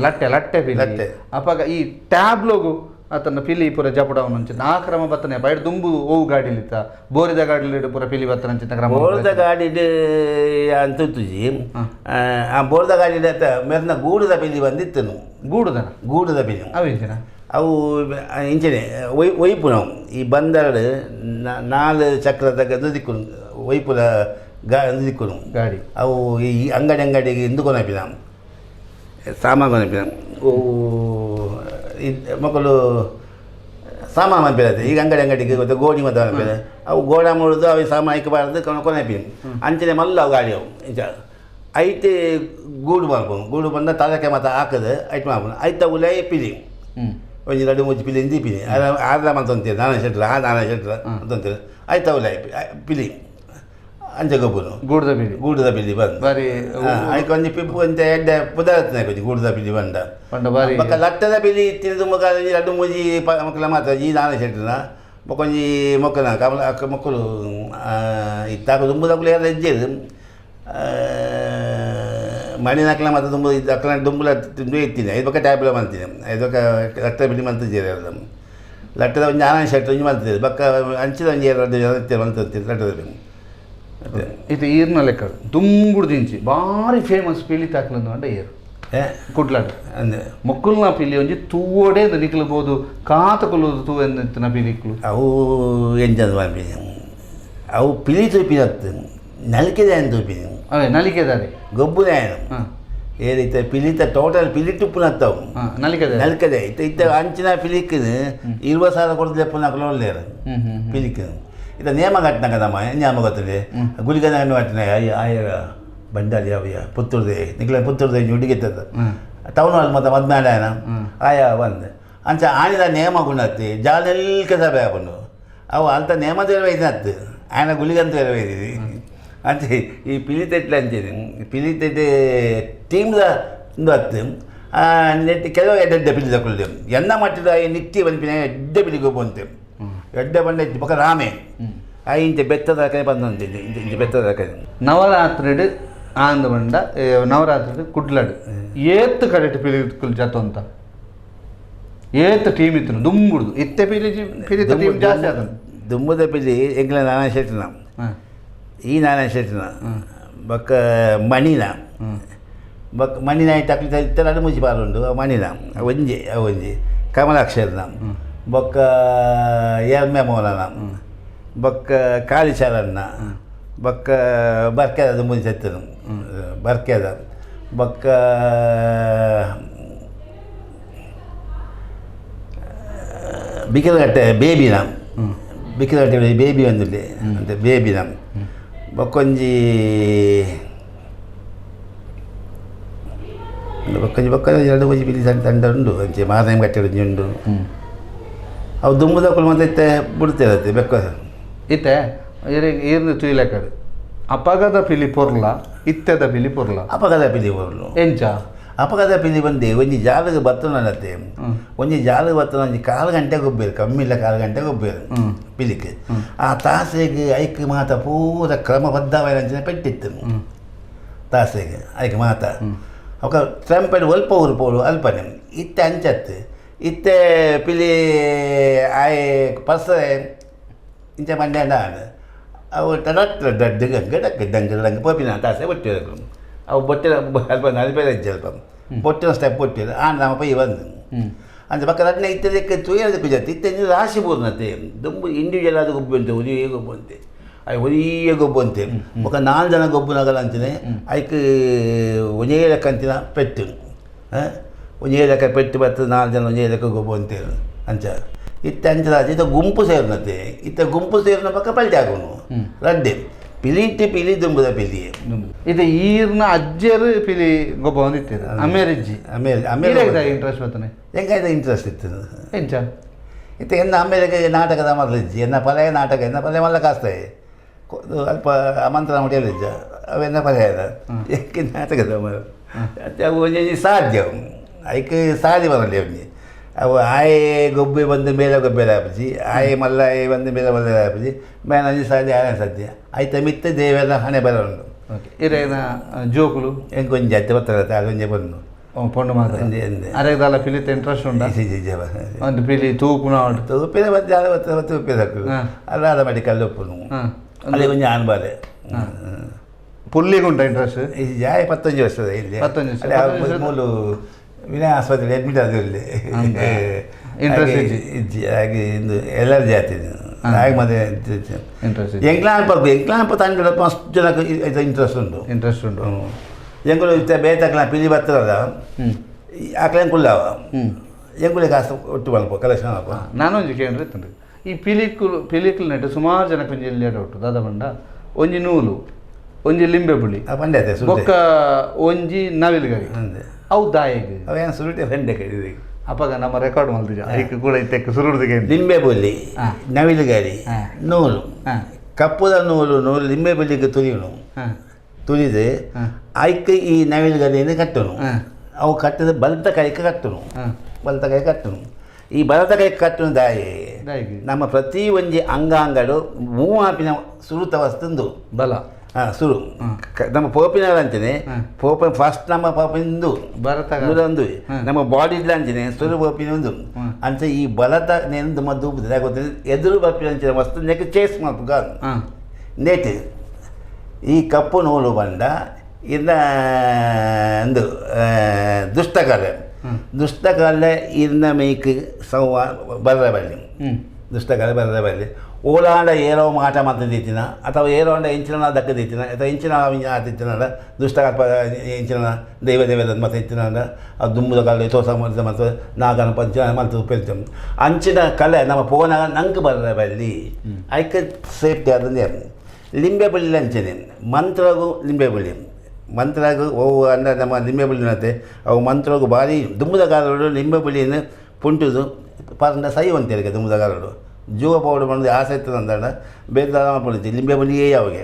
ಲಟ್ಟೆ ಲಟ್ಟೆ ಪಿಲಿ ಲಟ್ಟೆ. ಅಪಗ ಈ ಟ್ಯಾಬ್ಲೋಗು ಆತನ ಪಿಲಿ ಪೂರ ಜಪಡವನ ಆ ಕ್ರಮ ಬತ್ತನೆ ಬೈಡ್ ದುಂಬು ಓವು ಗಾಡಿಲಿತ್ತ ಬೋರಿದ ಗಾಡಿಲಿ ಪೂರ ಪಿಲಿ ಬತ್ತನ ಅಂಚಿನ ಕ್ರಮ ಬೋರ್ದ ಗಾಡಿಡ್ ಅಂತ ತುಜಿ ಆ ಬೋರ್ದ ಗಾಡಿಡ್ ಅತ್ತ ಮೆರ್ನ ಗೂಡುದ ಪಿಲಿ ಬಂದಿತ್ತನು. ಗೂಡುದನ ಗೂಡುದ ಪಿಲಿ ಅವು ಇಂಚಿನ ಅವು ಇಂಚನೆ ಒಯ್ಪು ನಾವು ಈ ಬಂದರಡು ನಾಲ್ ಚಕ್ರದ ದಿಕ್ಕು ಒಯ್ಪುದ ಗಾ ದಿಕ್ಕುನು ಗಾಡಿ ಅವು ಈ ಅಂಗಡಿ ಅಂಗಡಿಗೆ ಇಂದು ಕೊನಪಿನ ಸಾಮಾನು ಕೊನಪಿನ ಓ ಮಕ್ಕಳು ಸಾಮಾನು ಮನ್ಪಿರತ್ತೆ ಈಗ ಅಂಗಡಿ ಅಂಗಡಿಗೆ ಗೊತ್ತ ಗೋಣಿ ಮತ್ತು ಮನ್ಪಿರ ಅವು ಗೋಡ ಮುರಿದು ಅವು ಸಾಮಾನು ಇಕ್ಕಬಾರ್ದು ಕೊನಪಿನ ಅಂಚನೆ ಮಲ್ಲ ಅವು ಗಾಡಿ ಅವು ಇಂಚ ಐತೆ ಗೂಡು ಮಾಡ್ಬೋದು ಗೂಡು ಬಂದ ತಲಕ್ಕೆ ಮತ್ತು ಹಾಕದು ಐಟ್ ಮಾಡ್ಬೋದು ಐತ ಉಲೈ ಪಿಲಿ ಒಂಜಿ ಎರಡು ಮೂಜಿ ಪಿಲಿ ಇಂದಿ ಪಿಲಿ ಆರ್ಲ ಅಂತಂತೀರಿ ನಾನೇ ಶೆಟ್ರ ಆ ನಾನೇ ಶೆಟ್ರ ಅಂತಂತೀರಿ ಆಯ್ತು ಉಲೈ ಪಿಲಿ ಅಂಚೆ ಗೊಬ್ಬರು ಗೂಡುದ ಪಿಲಿ ಗೂಡುದ ಪಿಲಿ ಬಂದು ಬಾರಿ ಐಕ್ ಒಂಜಿ ಪಿಪ್ಪು ಅಂತ ಎಡ್ಡೆ ಪುದರತ್ನ ಒಂಜಿ ಗೂಡುದ ಪಿಲಿ ಬಂದ ಪಂಡ ಬಾರಿ ಬೊಕ್ಕ ಲಟ್ಟದ ಪಿಲಿ ತಿಂದು ಮುಖ ಎರಡು ಮೂಜಿ ಮಕ್ಕಳ ಮಾತ್ರ ಈ ನಾನೇ ಶೆಟ್ರನ ಬೊಕ್ಕೊಂಜಿ ಮೊಕ್ಕನ ಕಮಲ ಅಕ್ಕ ಮಕ್ಕಳು ಇತ್ತಾಕ ದುಂಬುದಕ್ಕಲು ಯಾರು ಹೆಜ್ಜೆರು ಮಣಿನಕ್ಲ ಮತ್ತು ದುಂಬು ಅಕ್ಕಲ ದುಂಬುಲ ತಿಂದು ಇತ್ತೀನಿ ಐದು ಬೊಕ್ಕ ಟ್ಯಾಬ್ಲ ಮಂತೀನಿ ಐದು ಬೊಕ್ಕ ಲಟ್ಟದ ಪಿಲಿ ಮಂತಿದ್ದೀರಿ ಎಲ್ಲ ಲಟ್ಟದ ಒಂಜಿ ಆನಂದ್ ಶೆಟ್ರ್ ಒಂಜಿ ಮಂತಿದ್ದೀರಿ ಬೊಕ್ಕ ಅಂಚಿದ ಒಂಜಿ ಎರಡು ಜನ ಮಂತಿರ್ತೀರಿ ಲಟ್ಟದ ಪಿಲಿ. ಇದು ಈರ್ನ ಲೆಕ್ಕ ದುಂಬುಡ್ದಿಂಚಿ ಭಾರಿ ಫೇಮಸ್ ಪಿಲಿ ತಾಕ್ಲಂದು ಅಂಡ ಏರು ಕುಡ್ಲಾಡು ಅಂದೆ ಮೊಕ್ಕುಲ್ನ ಪಿಲಿ ಒಂಜಿ ತೂವೋಡೆ ನಿಕ್ಲಬೋದು ಕಾತ ಕುಲ್ಲುದು ತೂ ಎಂದಿತ್ತಿನ ಪಿಲಿಕ್ಲು ಅವು ಎಂಜನ್ ಪನ್ಪಿನಿ ಅವು ಪಿಲಿ ತೂಪಿನತ್ತು ನಲಿಕೆದ ತೂಪಿನಿ ಅವೇ ನಲಿಕೆದಾರೆ ಗೊಬ್ಬುದ ಏನು ಏನಿತ್ತೆ ಪಿಲಿತ ಟೋಟಲ್ ಪಿಲಿ ತುಪ್ಪುನತ್ತವು ನಲಿಕೆದಾರೆ ನಲ್ಕದೆ ಇತ್ತ ಇತ್ತ ಅಂಚಿನ ಪಿಲಿಕ್ 20,000 ಕೊಡ್ದು ಲೆಪ್ಪುನ ಒಳ್ಳೆಯರು ಪಿಲಿಕ್ ಇತ್ತ ನೇಮ ಕಟ್ಟಿನಾಗ ನಮ್ಮ ನೇಮ ಗೊತ್ತದೆ ಗುಳಿಗನ ಹಣ್ಣು ಕಟ್ಟಿನ ಆಯರ ಬಂಡಾರಿ ಅವಯ್ಯ ಪುತ್ತೂರ್ದೆ ನಿಕ್ಲ ಪುತ್ತೂರ್ದೆ ಹುಡುಗಿತ್ತದ ಟೌನ್ ಹಾಲ್ ಮತ್ತು ಮದ್ನಾಡಾಯನ ಆಯ ಬಂದು ಅಂಚ ಆನಿದ ನೇಮ ಗುಣತ್ತಿ ಜಾಲೆಲ್ಕ ಸಭೆ ಆಪುಂಡು ಅವು ಅಂತ ನೇಮ ಇದ್ನತ್ತು ಆಯನ ಗುಳಿಗಂತ ಇದ್ದೀವಿ ಅಂಚೆ ಈ ಪಿಲಿತೆಟ್ಲೆ ಅಂಚೇನೆ ಪಿಲಿತೆಟ್ಟೆ ಟೀಮ್ದ ಒಂದು ಹತ್ತು ನೆಟ್ ಕೆಲವು ಎಡ್ಡೆ ಪಿಲಿ ತಗೊಳ್ಳಿ ಎನ್ನ ಮಟ್ಟದ ಈ ನಿತ್ಯ ಬಂದ್ಪಿನ ಎಡ್ಡೆ ಪಿಲಿ ಗೊಬ್ಬಂತೆ ಎಡ್ಡೆ ಬಂಡೆ ಬೊಕ ರಾಮೆ ಆ ಇಂಚೆ ಬೆತ್ತದ ಕೈ ಬಂದಂತೆ ಇಂಚೆ ಇಂಚೆ ಬೆತ್ತದ ಕೈ. ನವರಾತ್ರಿಡ್ ಆಂದ ಬಂಡ ನವರಾತ್ರಿಡ್ ಕುಡ್ಲಡ್ ಏತ್ ಕಡೆಟ್ ಪಿಲಿಕುಲ್ ಜತೊಂತ ಏತ್ ಟೀಮ್ ಇತ್ತು ದುಂಬುಡ್ದು ಇತ್ತೆ ಪಿಲಿ ಪಿಲಿತ ಟೀಮ್ ಜಾಸ್ತಿ ಆತನ ದುಂಬುದ ಪಿಲಿ ಎಂಗ್ಲ ನಾನಾ ಶೆಟ್ಟಿನ ಈ ನಾನಾ ಶೆಟ್ಟಿನ ಬೊಕ್ಕ ಮಣಿನ ಬೊಕ್ಕ ಮಣಿನ ತಕ್ಲಿ ಇತ್ತೆಲ್ಲ ಮುಂಚೆ ಪಾರುಂಡು ಮಣಿನ ಒಂಜಿ ಒಂಜಿ ಕಮಲಾಕ್ಷರನ ಬೊಕ್ಕ ಎರ್ಮೆ ಮೌಲನ ಬೊಕ್ಕ ಕಾಳಿಶರಣ್ಣ ಬೊಕ್ಕ ಬರ್ಕೆದ ದುಂಬುದಿ ಸೆತ್ತನು ಬರ್ಕೆದ ಬೊಕ್ಕ ಬಿಕಿರಗಟ್ಟೆ ಬೇಬಿನ ಬಿಕಿರಗಟ್ಟೆ ಬೇಬಿ ಒಂದುಲ್ಲೆ ಅಂತೆ ಬೇಬಿನ ಬೊಕ್ಕೊಂಜಿ ಬೊಕ್ಕೊಂಜಿ ಬೊಕ್ಕ ಎರಡು ಒಂಜಿ ಪಿಲಿ ಸಣ್ಣ ತಂಡ ಉಂಡು ಅಂಚೆ ಮಾರನೇ ಕಟ್ಟೆ ಒಂಜಿ ಉಂಡು ಅವು ದುಂಬುದಕ್ಕಲು ಮತ್ತೆ ಇತ್ತೆ ಬಿಡ್ತಿರತ್ತೆ ಬೆಕ್ಕ ಇತ್ತೆ ಏರಿಗೆ ಏರ್ನ ತುಯ್ಲೆಕ್ಕಡು ಅಪಗದ ಪಿಲಿ ಪೊರ್ಲ ಇತ್ತೆದ ಪಿಲಿ ಪೊರ್ಲ ಅಪಗದ ಪಿಲಿ ಪೊರ್ಲು ಎಂಚ ಅಪಗದ ಪಿಲಿ ಬಂದು ಒಂಜಿ ಜಾಲಗೆ ಬತ್ತನತ್ತೆ ಒಂಜಿ ಜಾಲಗೆ ಬತ್ತನ ಒಂಜಿ ಕಾಲು ಗಂಟೆ ಗೊಬ್ಬೇರು ಕಮ್ಮಿ ಇಲ್ಲ ಕಾಲು ಗಂಟೆ ಗೊಬ್ಬೇರು ಪಿಲಿಕ್ ಆ ತಾಸೆಗೆ ಐಕ್ ಮಾತ ಪೂರ ಕ್ರಮಬದ್ಧವಾದ ಪೆಟ್ಟಿತ್ತು ತಾಸೆಗೆ ಐಕ್ ಮಾತ ఒక ಟ್ರಂಪೆಡ್ ಒಲ್ಪ ಊರು ಅಲ್ಪನೆ ಇತ್ತೆ ಅಂಚತ್ತು ಇತ್ತೆ ಪಿಲಿ ಆಯೆ ಪರ್ಸ ಇಂಚ ಮಂಡ್ಯ ಅವು ಟಡಕ್ ಡಡ್ ಗಡಕ್ ದಂಗ್ ದಂಗ್ ಪೋಪಿನ ತಾಸೆ ಬೊಟ್ಟಿರು ಅವು ಬೊಟ್ಟಿನ ಅಲ್ಪ ನಲಿಪೇರೆ ಅಲ್ಪ ಬೊಟ್ಟಿನ ಸ್ಟೆಪ್ ಬೊಟ್ಟಿರು ಆಂಡ ನಮ್ಮ ಪೈ ಬಂದು ಅಂಚ ಪಕ್ಕ ರಡ್ನೆ ಇತ್ತೆ ತೂಯದ ಕುಜತ್ತು ಇತ್ತೆ ರಾಶಿ ಪೂರ್ಣತೆ ದುಂಬು ಇಂಡಿವಿಜುವಲ್ ಆದ ಗೊಬ್ಬು ಅಂತೆ ಒರಿಯೇ ಗೊಬ್ಬು ಅಂತೆ ಅಯ್ ಒರಿಯೇ ಗೊಬ್ಬು ಅಂತೆ ಬೊಕ ನಾಲ್ ಜನ ಗೊಬ್ಬು ನಗಲ ಅಂಚನೆ ಐಕ್ ಒಂಜೇ ಲೆಕ್ಕ ಅಂಚಿನ ಪೆಟ್ಟು ಒಂಜೇ ಲೆಕ್ಕ ಪೆಟ್ಟು ಬತ್ತು ನಾಲ್ ಜನ ಒಂಜೇ ಲೆಕ್ಕ ಗೊಬ್ಬು ಅಂತೇಳಿ ಅಂಚ ಇತ್ತೆ ಅಂಚ ಇತ್ತ ಗುಂಪು ಸೇರಿನತೆ ಇತ್ತ ಗುಂಪು ಸೇರಿನ ಪಕ್ಕ ಪಲ್ಟಿ ಆಗುನು ರಡ್ಡೆ ಪಿಲಿ ಇಟ್ಟು ಪಿಲಿ ದುಂಬುದ ಪಿಲಿ ಇದು ಈರ್ನ ಅಜ್ಜರು ಪಿಲಿ ಗೊಬ್ಬ ಒಂದಿತ್ತಿರು ಅಮೇರಿಜ್ಜಿ ಆಮೇಲೆ ಆಮೇಲೆ ಇಂಟ್ರೆಸ್ಟ್ ಬರ್ತಾನೆ ಎಂಕಾಯ್ತ ಇಂಟ್ರೆಸ್ಟ್ ಇತ್ತು ಎಂಚ ಇತ್ತೆ ಎನ್ನ ಆಮೇಲೆ ನಾಟಕದ ಮರಲಿಜ್ಜಿ ಎನ್ನ ಪಲೆಯ ನಾಟಕ ಎನ್ನ ಪಲ್ಯ ಮಲ್ಲ ಕಾಸ್ತಾಯಿ ಅಲ್ಪ ಆಮಂತ್ರಣ ಮುಟ್ಟಿಯಲ್ಲಿಜ್ಜ ಅವೆನ್ನ ಪಲ್ಯ ಏಕೆ ನಾಟಕದ ಮರ ಅವು ಒಂಜಿ ಸಾಧ್ಯ ಐಕ್ ಸಾಧ್ಯ ಬರಲಿ ಒಂಜಿ ಅವು ಆಯೆ ಗೊಬ್ಬೆ ಬಂದು ಮೇಲೆ ಗೊಬ್ಬೆ ಆಪುಜಿ ಆಯೆ ಮಲ್ಲಾಯೆ ಬಂದು ಮೇಲೆ ಮಲ್ಲ ಆಪುಜಿ ಮೇಲಂಜಿ ಸಾಧ್ಯ ಆಯ ಸಾಧ್ಯ ಐತ ಮಿತ್ತ ದೇವೆಲ್ಲ ಹಣೆ ಬರ ಉಂಡು. ಓಕೆ ಇರೇನ ಜೋಕುಲು ಎಂಕೊಂಜಿ ಅತ್ತೆ ಬರ್ತದೆ ಅದೊಂಜೆ ಬಂದು ಪೊಣ್ಣು ಮಾತ್ರ ಒಂಜೆ ಒಂಜೆ. ಅರೆದಾಲ ಪಿಲಿತ ಇಂಟ್ರೆಸ್ಟ್ ಉಂಡ ಒಂದು ಪಿಲಿ ತೂಪುನ ಉಂಟು ತೂಪಿನ ಮತ್ತೆ ಜಾಲ ಬರ್ತದೆ ತೂಪಿನ ಅಲ್ಲಾದ ಮಾಡಿ ಕಲ್ಲುಪ್ಪುನು ಅದೇ ಒಂಜಿ ಆನ್ ಬಾಲೆ ಪುಲ್ಲಿಗುಂಟ ಇಂಟ್ರೆಸ್ಟ್ ಈ ಜಾಯ ಪತ್ತೊಂಜಿ ವರ್ಷದ ಇಲ್ಲಿ ಪತ್ತೊಂಜಿ ವರ್ಷ. ಅಲ್ಲೇ ಅವ್ರು ಪತ್ತೊಂಜಿ ವರ್ಷದ? ಮೂಲು ವಿನಯ ಆಸ್ಪತ್ರೆ ಅಡ್ಮಿಟ್ ಆದ ಇಲ್ಲಿ ಅಂದ. Interest ಹಾಗೆ ಇಜ್ಜಿ. ಇಜ್ಜಿ ಹಾಗೆ ಇಂದು ಎಲ್ಲರ ಜಾತಿ ಇದು. ಹಾಗೆ ಮತ್ತೆ ಇಂಟ್ರೆಸ್ಟ್ ಎಂಕ್ಲಾಂಪ ಎಂಕ್ಲಾಂಪ ತಂಡ ಮಸ್ತ್ ಜನಕ್ಕೆ ಇಂಟ್ರೆಸ್ಟ್ ಉಂಟು. ಇಂಟ್ರೆಸ್ಟ್ ಉಂಟು. ಎಂಕುಲು ಇತ್ತೆ ಬೇತಕ್ಲ ಪಿಲಿ ಬತ್ತದ ಆಕಲೆ ಕುಲ್ಲಾವ ಎಂಕುಲೆ ಕಾಸು ಒಟ್ಟು ಮಲ್ಪ ಕಲೆಕ್ಷನ್ ಮಲ್ಪ. ನಾನೊಂಜಿ ಕೇಂದ್ರ ಇತ್ತುಂಡು ಈ ಪಿಲಿಕುಲು ಪಿಲಿಕುಲು ನೆಟ್ಟು ಸುಮಾರು ಜನಕ್ಕೆ ಒಂಜಿ ಎಲ್ಲಿ ಉಂಟು ದಾದ ಬಂಡ ಒಂಜಿ ನೂಲು ಒಂಜಿ ಲಿಂಬೆ ಪುಳಿ ಆ ಪಂಡೆ ಸುರುಟೆ ಬೊಕ್ಕ ಒಂಜಿ ನವಿಲುಗರಿ ಅಂದೆ. ಅವು ದಾಯೆಗ್ ಅವೇನು ಸುರುಟೆ ಪಂಡೆ ಕಡಿದೆ ಅಪಗ ನಮ್ಮ ರೆಕಾರ್ಡ್ ಮಲ್ತಿಜ ಐಕ್ ಕೂಡ ಇತ್ತೆಕ್ ಸುರುಡ್ದಿಗೆ ಲಿಂಬೆ ಬುಲ್ಲಿ ನವಿಲುಗರಿ ನೂಲು ಕಪ್ಪುದ ನೂಲು ನೂಲು ಲಿಂಬೆ ಬುಲ್ಲಿಗೆ ತುರಿಯುನು ತುರಿದು ಐಕ್ ಈ ನವಿಲುಗರಿಯನ್ನು ಕಟ್ಟುನು ಅವು ಕಟ್ಟಿದ ಬಲತ ಕೈಗೆ ಕಟ್ಟುನು ಬಲತ ಕೈ ಕಟ್ಟುನು ಈ ಬಲತ ಕೈ ಕಟ್ಟುನು ದಾಯಿ ದಾಯಿಗೆ? ನಮ್ಮ ಪ್ರತಿ ಒಂಜಿ ಅಂಗಾಂಗಡು ಮೂವಾಪಿನ ಸುರುತ ವಸ್ತುಂದು ಬಲ ಹಾಂ ಸುರು ನಮ್ಮ ಪೋಪಿನ ಅಂಚನೆ ಪೋಪ ಫಸ್ಟ್ ನಮ್ಮ ಪೋಪಿಂದು ಭರತ ಒಂದು ನಮ್ಮ ಬಾಡಿ ಇಲ್ಲ ಅಂಚನೆ ಸುರು ಪೋಪಿನ ಒಂದು ಅಂಚೆ ಈ ಬಲತ ನೆಂದು ಮದ್ದು ಗೊತ್ತಿದೆ ಎದುರು ಬರ್ಪಿನ ಅಂಚಿನ ವಸ್ತು ನೆಕ್ ಚೇಸ್ ಮಲ್ಪುಗ ನೇಟ್ ಈ ಕಪ್ಪು ನೂಲು ಬಂಡ ಇನ್ನ ಒಂದು ದುಷ್ಟಕಾಲ ದುಷ್ಟಕಾಲ ಇನ್ನ ಮೇಕ್ ಸೌವ ಬರ ಬಲ್ಲಿ ದುಷ್ಟಕಾಲ ಬರ ಬಲ್ಲಿ ಓಲಾಂಡ ಏರೋ ಮಾಟ ಮಾತಂದಿತ್ತಿನ ಅಥವಾ ಏರೋ ಅಂಡ ಎಂಚಿನ ದಕ್ಕದಿತ್ತಿನ ಅಥವಾ ಎಂಚಿನ ಆತಿತ್ತಿನ ದುಷ್ಟಕಲ್ಪ ಎಂಚಿನ ದೈವ ದೇವದ ಮತ್ತೆ ಇತ್ತಿನ ಅದು ದುಂಬುದ ಕಲೆ ತೋಸ ಮಲ್ತ ಮತ್ತು ನಾಗನ ಪಂಚ ಮಲ್ತು ಪೆಲ್ತು ಅಂಚಿನ ಕಲೆ ನಮ್ಮ ಪೋನ ನಂಗೆ ಬರ ಬಲ್ಲಿ ಐಕ ಸೇಫ್ಟಿ ಆದಂದೆ ಲಿಂಬೆ ಬಳ್ಳಿ ಅಂಚನೆ ಮಂತ್ರಗೂ ಲಿಂಬೆ ಬಳ್ಳಿ ಮಂತ್ರಗೂ ಓ ಅಂದ್ರೆ ನಮ್ಮ ಲಿಂಬೆ ಬಳ್ಳಿನಂತೆ ಅವು ಮಂತ್ರಗೂ ಭಾರಿ ದುಂಬುದ ಕಾಲಡು ಲಿಂಬೆ ಬಳ್ಳಿಯನ್ನು ಪುಂಟುದು ಪರಂಡ ಸೈ ಅಂತೇಳಿ ದುಂಬುದ ಕಾಲಡು ಜೂವ ಪೌಡರ್ ಬಂದು ಆಸೆ ಇರ್ತದೆ ಅಂದ ಬೇರೆ ಪುಳಿತಿ ಲಿಂಬೆ ಬಳ್ಳಿಯೇ ಯಾವಾಗ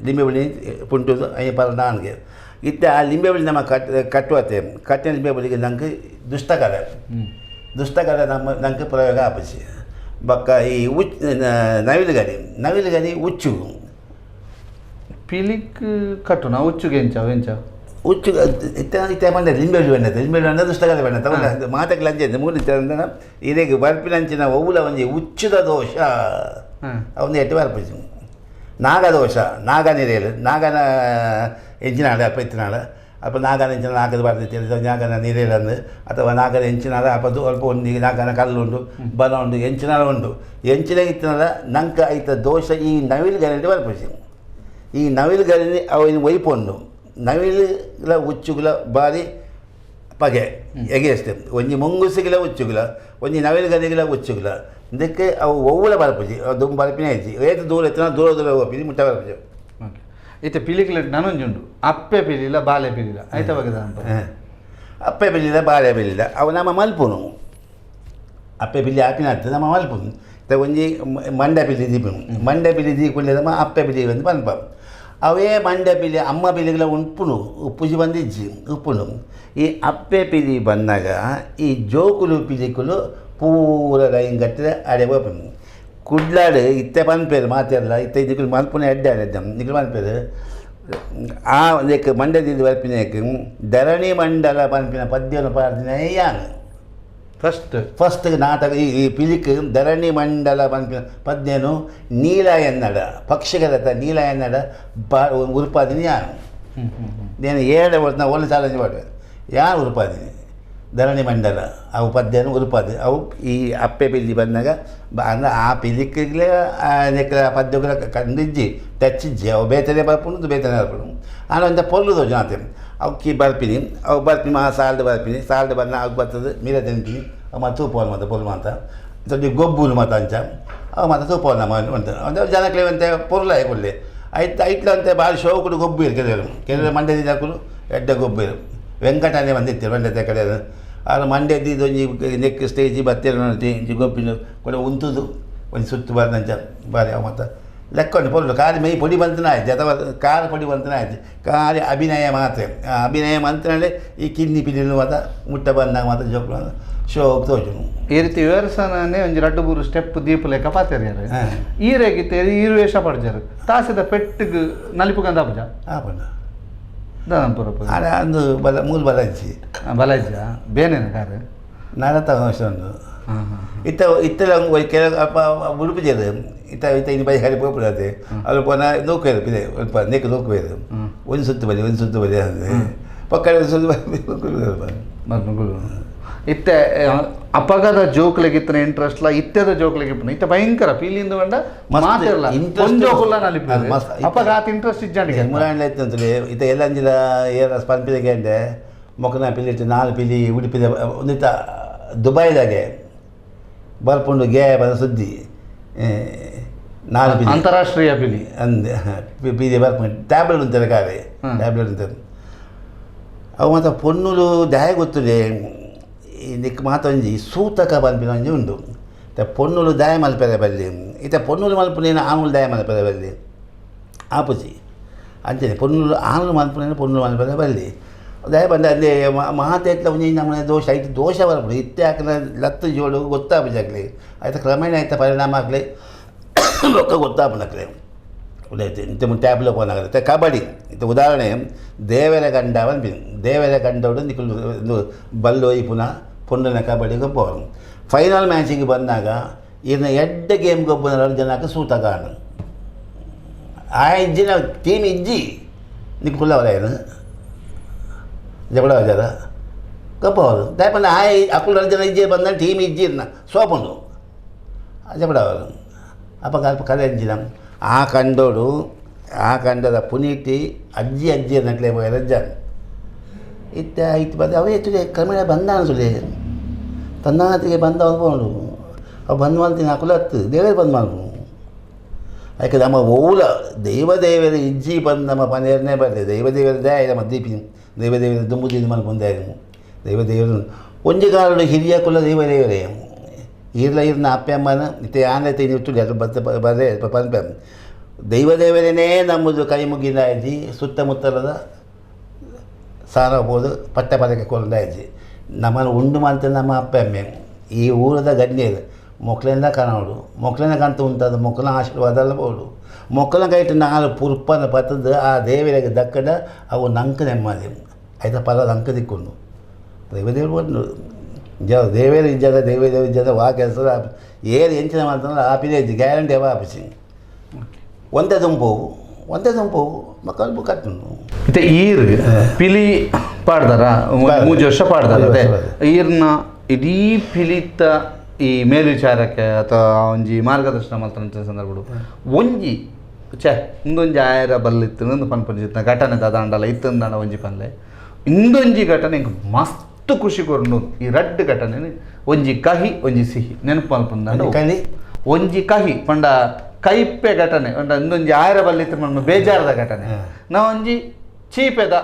ಲಿಂಬೆ ಬಳ್ಳಿ ಪುಂಟುದು ಅಯ್ಯ ಪರಂಡ ಆನ್ಗೆ ಇತ್ತೆ ಆ ಲಿಂಬೆ ಬಳ್ಳಿ ನಮ್ಮ ಕಟ್ಟುವತ್ತೆ ಕಟ್ಟಿನ ಲಿಂಬೆ ಬಳ್ಳಿಗೆ ನಂಗೆ ದುಷ್ಟಕಾಲ ದುಷ್ಟಕಾಲ ನಮ್ಮ ನಂಗೆ ಪ್ರಯೋಗ ಆಪಸಿ ಬಕ್ಕ ಈ ಉಚ್ ನವಿಲುಗರಿ ನವಿಲುಗರಿ ಉಚ್ಚು ಪಿಲಿಕ್ ಕಟ್ಟುನ ಉಚ್ಚುಗೆ ಎಂಚ ಎಂಚ ಉಚ್ಚು ಇತ್ತ ಇತ್ತೆ ಬಂದ ಲಿಂಬೆ ಬಣ್ಣದ ಲಿಂಬೆ ಬಣ್ಣ ದುಷ್ಟಕಾಲ ಬಣ್ಣ ತಗೊಂಡ ಮಾತಕ್ಕೆ ಲಂಚ ಮೂರು ಇದೇಗೆ ಬರ್ಪಿನಂಚಿನ ಒವ್ವುಲ ಒಂಜಿ ಉಚ್ಚುದ ದೋಷ ಅವನು ಎಟ್ಟು ಬರ್ಪಿಸು ನಾಗದೋಷ ನಾಗ ನಿರೇಲು ನಾಗನ ಎಂಚಿನಾಡ ಅಪ್ಪ ಇತ್ತಿನಾಡ ಅಪ್ಪ ನಾಗನ ಎಂಚಿನ ನಾಗದ ಬರ್ತೈತಿ ನಾಗನ ನೀರೇಲಂದು ಅಥವಾ ನಾಗನ ಎಂಚಿನಾಡ ಅಪ್ಪ ಅಲ್ಪ ಒಂದು ನಾಗನ ಕಲ್ಲುಂಡು ಬನ ಉಂಡು ಎಂಚಿನಾಡ ಉಂಡು ಎಂಚಿನ ಇತ್ತಿನಾಡ ನಂಕ ಐತ ದೋಷ ಈ ನವಿಲುಗರೆಂಟು ಬರ್ಪಿಸಿ ಈ ನವಿಲುಗರಿని ಅವು ಒಯ್ಪೊಂಡು ನವಿಲುಗಳ ಉಚ್ಚುಗುಲ ಬಾರಿ ಪಗೆ ಎಗೇಸ್ಟ್ ಒಂಜಿ ಮುಂಗುಸಿಗಿಲ ಉಚ್ಚುಗುಲ ಒಂಜಿ ನವಿಲುಗರಿಗಿಲ ಉಚ್ಚುಗುಲ ಇದಕ್ಕೆ ಅವು ಒವ್ವುಲ ಬರ್ಪುಜಿ ಅವು ದುಂಬು ಬರ್ಪಿನ ಇಜ್ಜಿ ಏತ್ ದೂರ ಎತ್ತಿನ ದೂರ ದೂರ ಹೋಗ್ಪಿನಿ ಮುಟ್ಟ ಬರ್ಪುಜಿ. ಓಕೆ ಇತ್ತೆ ಪಿಲಿಕ್ಲೆಟ್ ನಾನೊಂಜಿ ಉಂಡು ಅಪ್ಪೆ ಪಿಲಿಲ್ಲ ಬಾಲೆ ಪಿಲಿಲ್ಲ ಐತ ಬಗೆದ ಅಂತ ಅಪ್ಪೆ ಬಿಲ್ಲಿಲ್ಲ ಬಾಳೆ ಬಿಲ್ಲಿಲ್ಲ ಅವು ನಮ್ಮ ಮಲ್ಪುನು ಅಪ್ಪೆ ಬಿಲ್ಲಿ ಆಪಿನ ಆಗ್ತದೆ ನಮ್ಮ ಮಲ್ಪುನು ಇತ್ತೆ ಒಂಜಿ ಮಂಡೆ ಪಿಲಿ ದೀಪುನು ಮಂಡೆ ಪಿಲಿ ದೀಕುಳ್ಳೆ ನಮ್ಮ ಅಪ್ಪೆ ಪಿಲಿ ಒಂದು ಪನ್ಪ ಅವೇ ಮಂಡ್ಯ ಪಿಲಿ ಅಮ್ಮ ಪಿಲಿಗಳ ಉಂಪುನು ಉಪ್ಪುಜಿ ಬಂದಿಜ್ಜಿ ಉಪ್ಪುನು ಈ ಅಪ್ಪೆ ಪಿಲಿ ಬಂದಾಗ ಈ ಜೋಕುಲು ಪಿಲಿಕುಲು ಪೂರ ಲೈನ್ ಕಟ್ಟಿದ ಅಡೆ ಪೋಪುನು ಕುಡ್ಲಾಡು ಇತ್ತೆ ಪನ್ಪೇರು ಮಾತೆಲ್ಲ ಇತ್ತೆ ನಿಕುಲು ಮಲ್ಪುನ ಎಡ್ಡೆ ಆಡಿದ್ದ ನಿಕುಲು ಮಲ್ಪೇರು ಆ ಲೇಕ್ ಮಂಡ್ಯದಿಂದ ಬರ್ಪಿನೇಕ್ ಧರಣಿ ಮಂಡಲ ಪನ್ಪಿನ ಪದ್ಯವನ್ನು ಪಾಡ್ದಿನ ಯಾನ್ ಫಸ್ಟ್ ಫಸ್ಟ್ ನಾಟಕ ಈ ಈ ಪಿಲಿಕ್ ಧರಣಿ ಮಂಡಲ ಪನ್ಪಿನ ಪದ್ಯನು ನೀಲ ಎನ್ನಡ ಪಕ್ಷಿಗರಥ ನೀಲ ಎನ್ನಡ ಬಾ ಉರುಪಾದಿನಿ ಯಾನು నేను ಏಳು ವರ್ಷ ಒಳ್ಳೆ ಚಾಲೆಂಜ್ ಮಾಡುವೆ ಯಾರು ಉರುಪಾದಿನಿ ಧರಣಿ ಮಂಡಲ ಅವು ಪದ್ಯನು ಉರುಪಾದಿ ಅವು ಈ ಅಪ್ಪೆ ಪಿಲಿ ಬಂದಾಗ ಅಂದ್ರೆ ಆ ಪಿಲಿಕ್ಕಿಗ್ಲೇ ಆ ಪದ್ಯಗಳ ಕಂಡಿಜ್ಜಿ ಟಚ್ ಇಜ್ಜಿ ಅವು ಬೇತನೆ ಬರ್ಪುಂಡು ಬೇತನೆ ಬರ್ಪುಂಡು ಆನ ಒಂದ ಪೊರ್ಲು ತೋಜು ಅವು ಕಿ ಬರ್ಪಿನಿ ಅವು ಬರ್ಪಿನಿ ಮಾ ಸಾಲ್ಡ್ ಬರ್ಪಿನಿ ಸಾಲ್ಡ್ ಬಂದ ಅವು ಬರ್ತದೆ ಮೀರ ತಿನ್ಪಿನಿ ಅವು ಮತ್ತು ತೂಪೋನು ಮತ್ತು ಪೊರ್ಲು ಮಾತ ತೊಂಜಿ ಗೊಬ್ಬುನು ಮಾತ ಅಂಚ ಅವು ಮಾತ ತೂಪೋನು ನಮ್ಮ ಉಂಟು ಒಂದು ಜನಕ್ಲೆ ಒಂತೆ ಪೊರ್ಲ ಕುಲ್ಲೆ ಐಟ್ ಐಟ್ಲ ಅಂತೆ ಭಾರಿ ಶೋಕುಡು ಗೊಬ್ಬಿರು ಕೆಲವರು ಕೆಲವರು ಮಂಡ್ಯದ ಹಾಕುಲು ಎಡ್ಡೆ ಗೊಬ್ಬಿರು ವೆಂಕಟನೇ ಬಂದಿತ್ತು ಮಂಡ್ಯದ ಕಡೆ ಆರು ಮಂಡ್ಯದ ಇದೊಂಜಿ ನೆಕ್ ಸ್ಟೇಜ್ ಬತ್ತೇರು ಇಂಚಿ ಗೊಬ್ಬಿನ ಕೂಡ ಉಂತುದು ಒಂಜಿ ಸುತ್ತು ಬಾರ್ದಂಚ ಬಾರಿ ಅವು ಮತ್ತು ಲೆಕ್ಕ ಉಂಟು ಪೊರ್ಲು ಖಾಲಿ ಮೈ ಪೊಡಿ ಬಂತನ ಆಯ್ತು ಅಥವಾ ಖಾರ ಪೊಡಿ ಬಂತನ ಆಯ್ತು ಖಾಲಿ ಅಭಿನಯ ಮಾತ್ರ ಆ ಅಭಿನಯ ಮಂತ್ರನೇ ಈ ಕಿನ್ನಿ ಪಿಲಿನು ಮಾತ ಮುಟ್ಟ ಬಂದಾಗ ಮಾತ್ರ ಜೋಕ್ಲು ಶೋಕ್ ತೋಜುನು ಈ ರೀತಿ ವಿವರಿಸನೇ ಒಂಜಿ ರಡ್ಡು ಮೂರು ಸ್ಟೆಪ್ ದೀಪ ಲೆಕ್ಕ ಪಾತೆರಿಯಾರು ಹಾ. ಈರೆಗಿತ್ತೆ ಈರು ವೇಷ ಪಡ್ಜಾರು ತಾಸದ ಪೆಟ್ಟಿಗ್ ನಲಿಪು ಗಂಧ ಪೂಜ ಆಪುಂಡು ದಾನಪುರ ಆಡ ಅಂದು ಬಲ ಮೂಲು ಬಲಂಚಿ ಬಲಜ ಬೇನೇನ ಕಾರು ನಡತ ಉಂಟು ಹಾಂ ಹಾಂ ಇತ್ತ ಇತ್ತೆಲ್ಲ ಕೆಲವು ಅಪ್ಪ ಉಡುಪಿ ಜೇರು ಇತ್ತ ಇತ್ತ ಇನ್ನು ಬೈ ಹರಿ ಪೋಪುಡಾತೆ ಅಲ್ಲಿ ಪೋನ ನೂಕುವೇರು ಪಿದೆ ಅಲ್ಪ ನೇಕು ನೂಕುವೇರು ಒಂದು ಸುತ್ತು ಬಲಿ ಒಂದು ಸುತ್ತು ಬಲಿ ಅಂದೆ ಪಕ್ಕದ ಒಂದು ಸುತ್ತು ಬಲಿ ಮರ್ಮಗಳು ಇತ್ತೆ ಅಪಗದ ಜೋಕ್ಲೆಗಿತ್ತನ ಇಂಟ್ರೆಸ್ಟ್ ಲ ಇತ್ತೆದ ಜೋಕ್ಲೆಗೆ ಇಪ್ಪನ ಇತ್ತೆ ಭಯಂಕರ ಪೀಲಿಂದ ವಂಡ ಮಸ್ತ್ ಮಾತಿರಲ್ಲ interest ಒಂಜೋಕುಲ್ಲ ನಲಿಪು ಅದು ಮಸ್ತ್. ಅಪಗ ಆತ ಇಂಟ್ರೆಸ್ಟ್ ಇಜ್ಜಾಂಡಿಗೆ ಮುರಾಂಡ್ಲ ಇತ್ತು ಅಂತಲೇ ಇತ್ತ ಎಲ್ಲಂಜಿಲ ಏರ ಸ್ಪಂಪಿದಗೆ ಅಂಡೆ ಮೊಕ್ಕನ ಪಿಲಿ ಇಟ್ಟು ನಾಲ್ ಪಿಲಿ ಉಡುಪಿದ ಒಂದಿತ್ತ ದುಬೈದಾಗೆ ಬರ್ಪುಂಡು ಗೇ ಬದ ಸುದ್ದಿ ಏ, ನಾಲ್ ಪಿಲಿ ಅಂತಾರಾಷ್ಟ್ರೀಯ ಪಿಲಿ ಅಂದೆ ಪೀದಿ ಬರ್ಪುಂಡು ಟ್ಯಾಬ್ಲೆಟ್ ಉಂತಾರೆ ಕಾರೆ ಟ್ಯಾಬ್ಲೆಟ್ ಉಂತಾರೆ ಅವು ಮಾತ ಪೊನ್ನುಲು ದಾಯ ಗೊತ್ತುಲೆ ಈ ನಿಕ್ ಮಾತೊಂಜಿ ಸೂತಕ ಪನ್ಪಿನ ಒಂಜಿ ಉಂಡು ಇತ್ತೆ ಪೊನ್ನುಲು ದಾಯ ಮಲ್ಪೆರೆ ಬಲ್ಲಿ ಇತ್ತೆ ಪೊನ್ನುಲು ಮಲ್ಪುನೇನು ಆನುಲು ದಾಯ ಮಲ್ಪೆರೆ ಬಲ್ಲಿ ಆಪುಜಿ ಅಂಚನೆ ಪೊನ್ನುಲು ಆನುಲು ಮಲ್ಪುನೇನು ಪೊನ್ನುಲು ಮಲ್ಪೆರೆ ಬಲ್ಲಿ ದಾಯ ಬಂದ ಅಲ್ಲಿ ಮಾತೆಟ್ಲ ಒಂಜಿ ನಮ್ಮನೆ ದೋಷ ಐತೆ ದೋಷ ಬರ್ಪುಂಡು ಇತ್ತೆ ಹಾಕಿನ ಲತ್ತು ಜೋಡು ಗೊತ್ತಾಪುಜಿ ಆಗ್ಲಿ ಆಯ್ತು ಕ್ರಮೇಣ ಆಯ್ತು ಪರಿಣಾಮ ಆಗಲಿ ರೊಕ್ಕ ಗೊತ್ತಾಪುಂಡು ಉಡೈತೆ ಇಂತೆ ಟ್ಯಾಬ್ಲೆ ಪೋನಾಗತ್ತೆ ಕಬಡ್ಡಿ ಇದು ಉದಾಹರಣೆ ದೇವರ ಗಂಡ ಪನ್ಪಿನಿ ದೇವರ ಗಂಡೋಡು ನಿಕುಲು ಒಂದು ಬಲ್ಲು ಒಯ್ಪುನ ಪೊಣ್ಣನ ಕಬಡ್ಡಿ ಗೊಬ್ಬರು ಫೈನಲ್ ಮ್ಯಾಚಿಗೆ ಬಂದಾಗ ಇನ್ನು ಎಡ್ಡೆ ಗೇಮ್ ಗೊಬ್ಬನ ಜನಕ್ಕೆ ಸೂತಗಾಣ ಆ ಇಜ್ಜಿನ ಟೀಮ್ ಇಜ್ಜಿ ನಿಕುಲ್ಲವರ ಏನು ಜಗಳ ಜರ ಗೊಬ್ಬವರು ದಾಯಪಂಡ ಆ ಅಕುಲು ಜನ ಇಜ್ಜಿ ಬಂದ ಟೀಮ್ ಇಜ್ಜಿ ಇರ್ನ ಸೋಪುಂಡು ಜಬಡವರು ಅಪ್ಪ ಅಲ್ಪ ಕಲೆ ಅಂಜಿನ ಆ ಕಂಡೋಡು ಆ ಕಂಡದ ಪುನೀತಿ ಅಜ್ಜಿ ಅಜ್ಜಿ ನಕ್ಲೆ ರಜ್ಜ ಇತ್ತ ಇತ್ತು ಬಂದ ಅವೇ ತುಲೆ ಕ್ರಮೇಣ ಬಂದ ಅನ್ಸುಲೆ ತನ್ನಾತಿಗೆ ಬಂದ ಅನ್ಕೊಂಡು ಅವು ಬಂದ್ ಮಾಡ್ತೀನಿ ಅಕುಲ ಹತ್ತು ದೇವರು ಬಂದ್ ಮಾಡ್ಕೊಂಡು ಯಾಕೆ ನಮ್ಮ ಓಲ ದೈವ ದೇವರ ಇಜ್ಜಿ ಬಂದು ನಮ್ಮ ಪನೇರನೇ ಬರಲಿ ದೈವ ದೇವರ ದಯ ನಮ್ಮ ದೀಪಿ ದೈವ ದೇವರ ದುಂಬು ದೀಪ ಮಲ್ಪೊಂದೇ ದೈವ ದೇವರು ಒಂಜಿ ಕಾಲಡು ಹಿರಿಯ ಕುಲ ದೈವ ದೇವರೇ ಈರ್ಲ ಈರ್ನ ಅಪ್ಪೆ ಅಮ್ಮನ ಇತ್ತೆ ಆನೆ ತಿನ್ನಿ ತುಳಿ ಅದು ಬತ್ತ ಬರೇ ಪನ್ಪೆ ದೈವ ದೇವರೇ ನಮ್ಮದು ಕೈ ಮುಗಿದಾಯ್ತಿ ಸುತ್ತಮುತ್ತಲದ ಸಾರಬೋದು ಪಟ್ಟ ಪದಕ್ಕೆ ಕೊಲ್ದಾಯ್ತಿ ನಮ್ಮನ್ನು ಉಂಡು ಮಾಡ್ತಾರೆ ನಮ್ಮ ಅಪ್ಪೆ ಅಮ್ಮೆ ಈ ಊರದ ಗಣ್ಯರು ಮೊಕ್ಕಳಿಂದ ಕಾಣೋಡು ಮೊಕ್ಕಳಿನ ಕಂತ ಉಂಟಾದ ಮೊಕ್ಕಳ ಆಶೀರ್ವಾದ ಅಲ್ಲ ಮೊಕ್ಕಳ ಕೈಟ್ ನಾಲ್ ಪುರ್ಪನ ಪತ್ತದ ಆ ದೇವರಿಗೆ ದಕ್ಕಡ ಅವು ನಂಕ ನೆಮ್ಮದಿ ಆಯ್ತಾ ಪಲ ನಂಕ ದಿಕ್ಕೊಂಡು ದೈವ ದೇವರು ಒಂದು ಜ ದೇವೇರ ಇಜ್ಜದ ದೈವ ದೇವ ಇಜ್ಜದ ವಾ ಕೆಲಸ ಏರು ಎಂಚಿನ ಮಾಡ್ತಾನಲ್ಲ ಆಪಿದೆ ಇಜ್ಜಿ ಗ್ಯಾರಂಟಿ ಅವ ಆಪಿಸಿ ಒಂದೇ ದುಂಪು ಒಂದೇ ದುಂಪು ಮಕ್ಕಳು ಕಟ್ಟುಂಡು ಇತ್ತೆ ಈರ್ ಪಿಲಿ ಪಾಡ್ದಾರ ಮೂಜಿ ವರ್ಷ ಪಾಡ್ದಾರ ಮೂಜಿ ಅದೇ ವರ್ಷ ಈರ್ನ ಇಡೀ ಪಿಲಿತ್ತ ಈ ಮೇಲ್ವಿಚಾರಕ್ಕೆ ಅಥವಾ ಒಂಜಿ ಮಾರ್ಗದರ್ಶನ ಮಲ್ತನಂಚಿನ ಸಂದರ್ಭಡು ಒಂಜಿ ಛೆ ಇಂದೊಂಜಿ ಆಯರ ಬಲ್ಲಿತ್ತು ಇಂದು ಪನ್ಪುಂಜಿತ್ನ ಘಟನೆ ದಾದಾಂಡಲ ಇತ್ತಂದಾಂಡ ಒಂಜಿ ಪನ್ಲೆ ಇಂದೊಂಜಿ ಘಟನೆ ಎಂಕ್ ಮಸ್ತ್ ಖುಷಿ ಕೊರ್ನು ಈ ರಡ್ಡ್ ಘಟನೆ ಒಂಜಿ ಕಹಿ ಒಂಜಿ ಸಿಹಿ ನೆನಪು ಮಲ್ಪುಂದಾಂಡ ಒಂಜಿ ಕಹಿ? ಒಂಜಿ ಕಹಿ ಪಂಡ ಕೈಪೆ ಘಟನೆ ಪಂಡ ಇಂದೊಂಜಿ ಆಯರ ಬಲ್ಲಿತ್ತು ಪಂಡ ಬೇಜಾರದ ಘಟನೆ ನಾವೊಂಜಿ ಚೀಪೆದ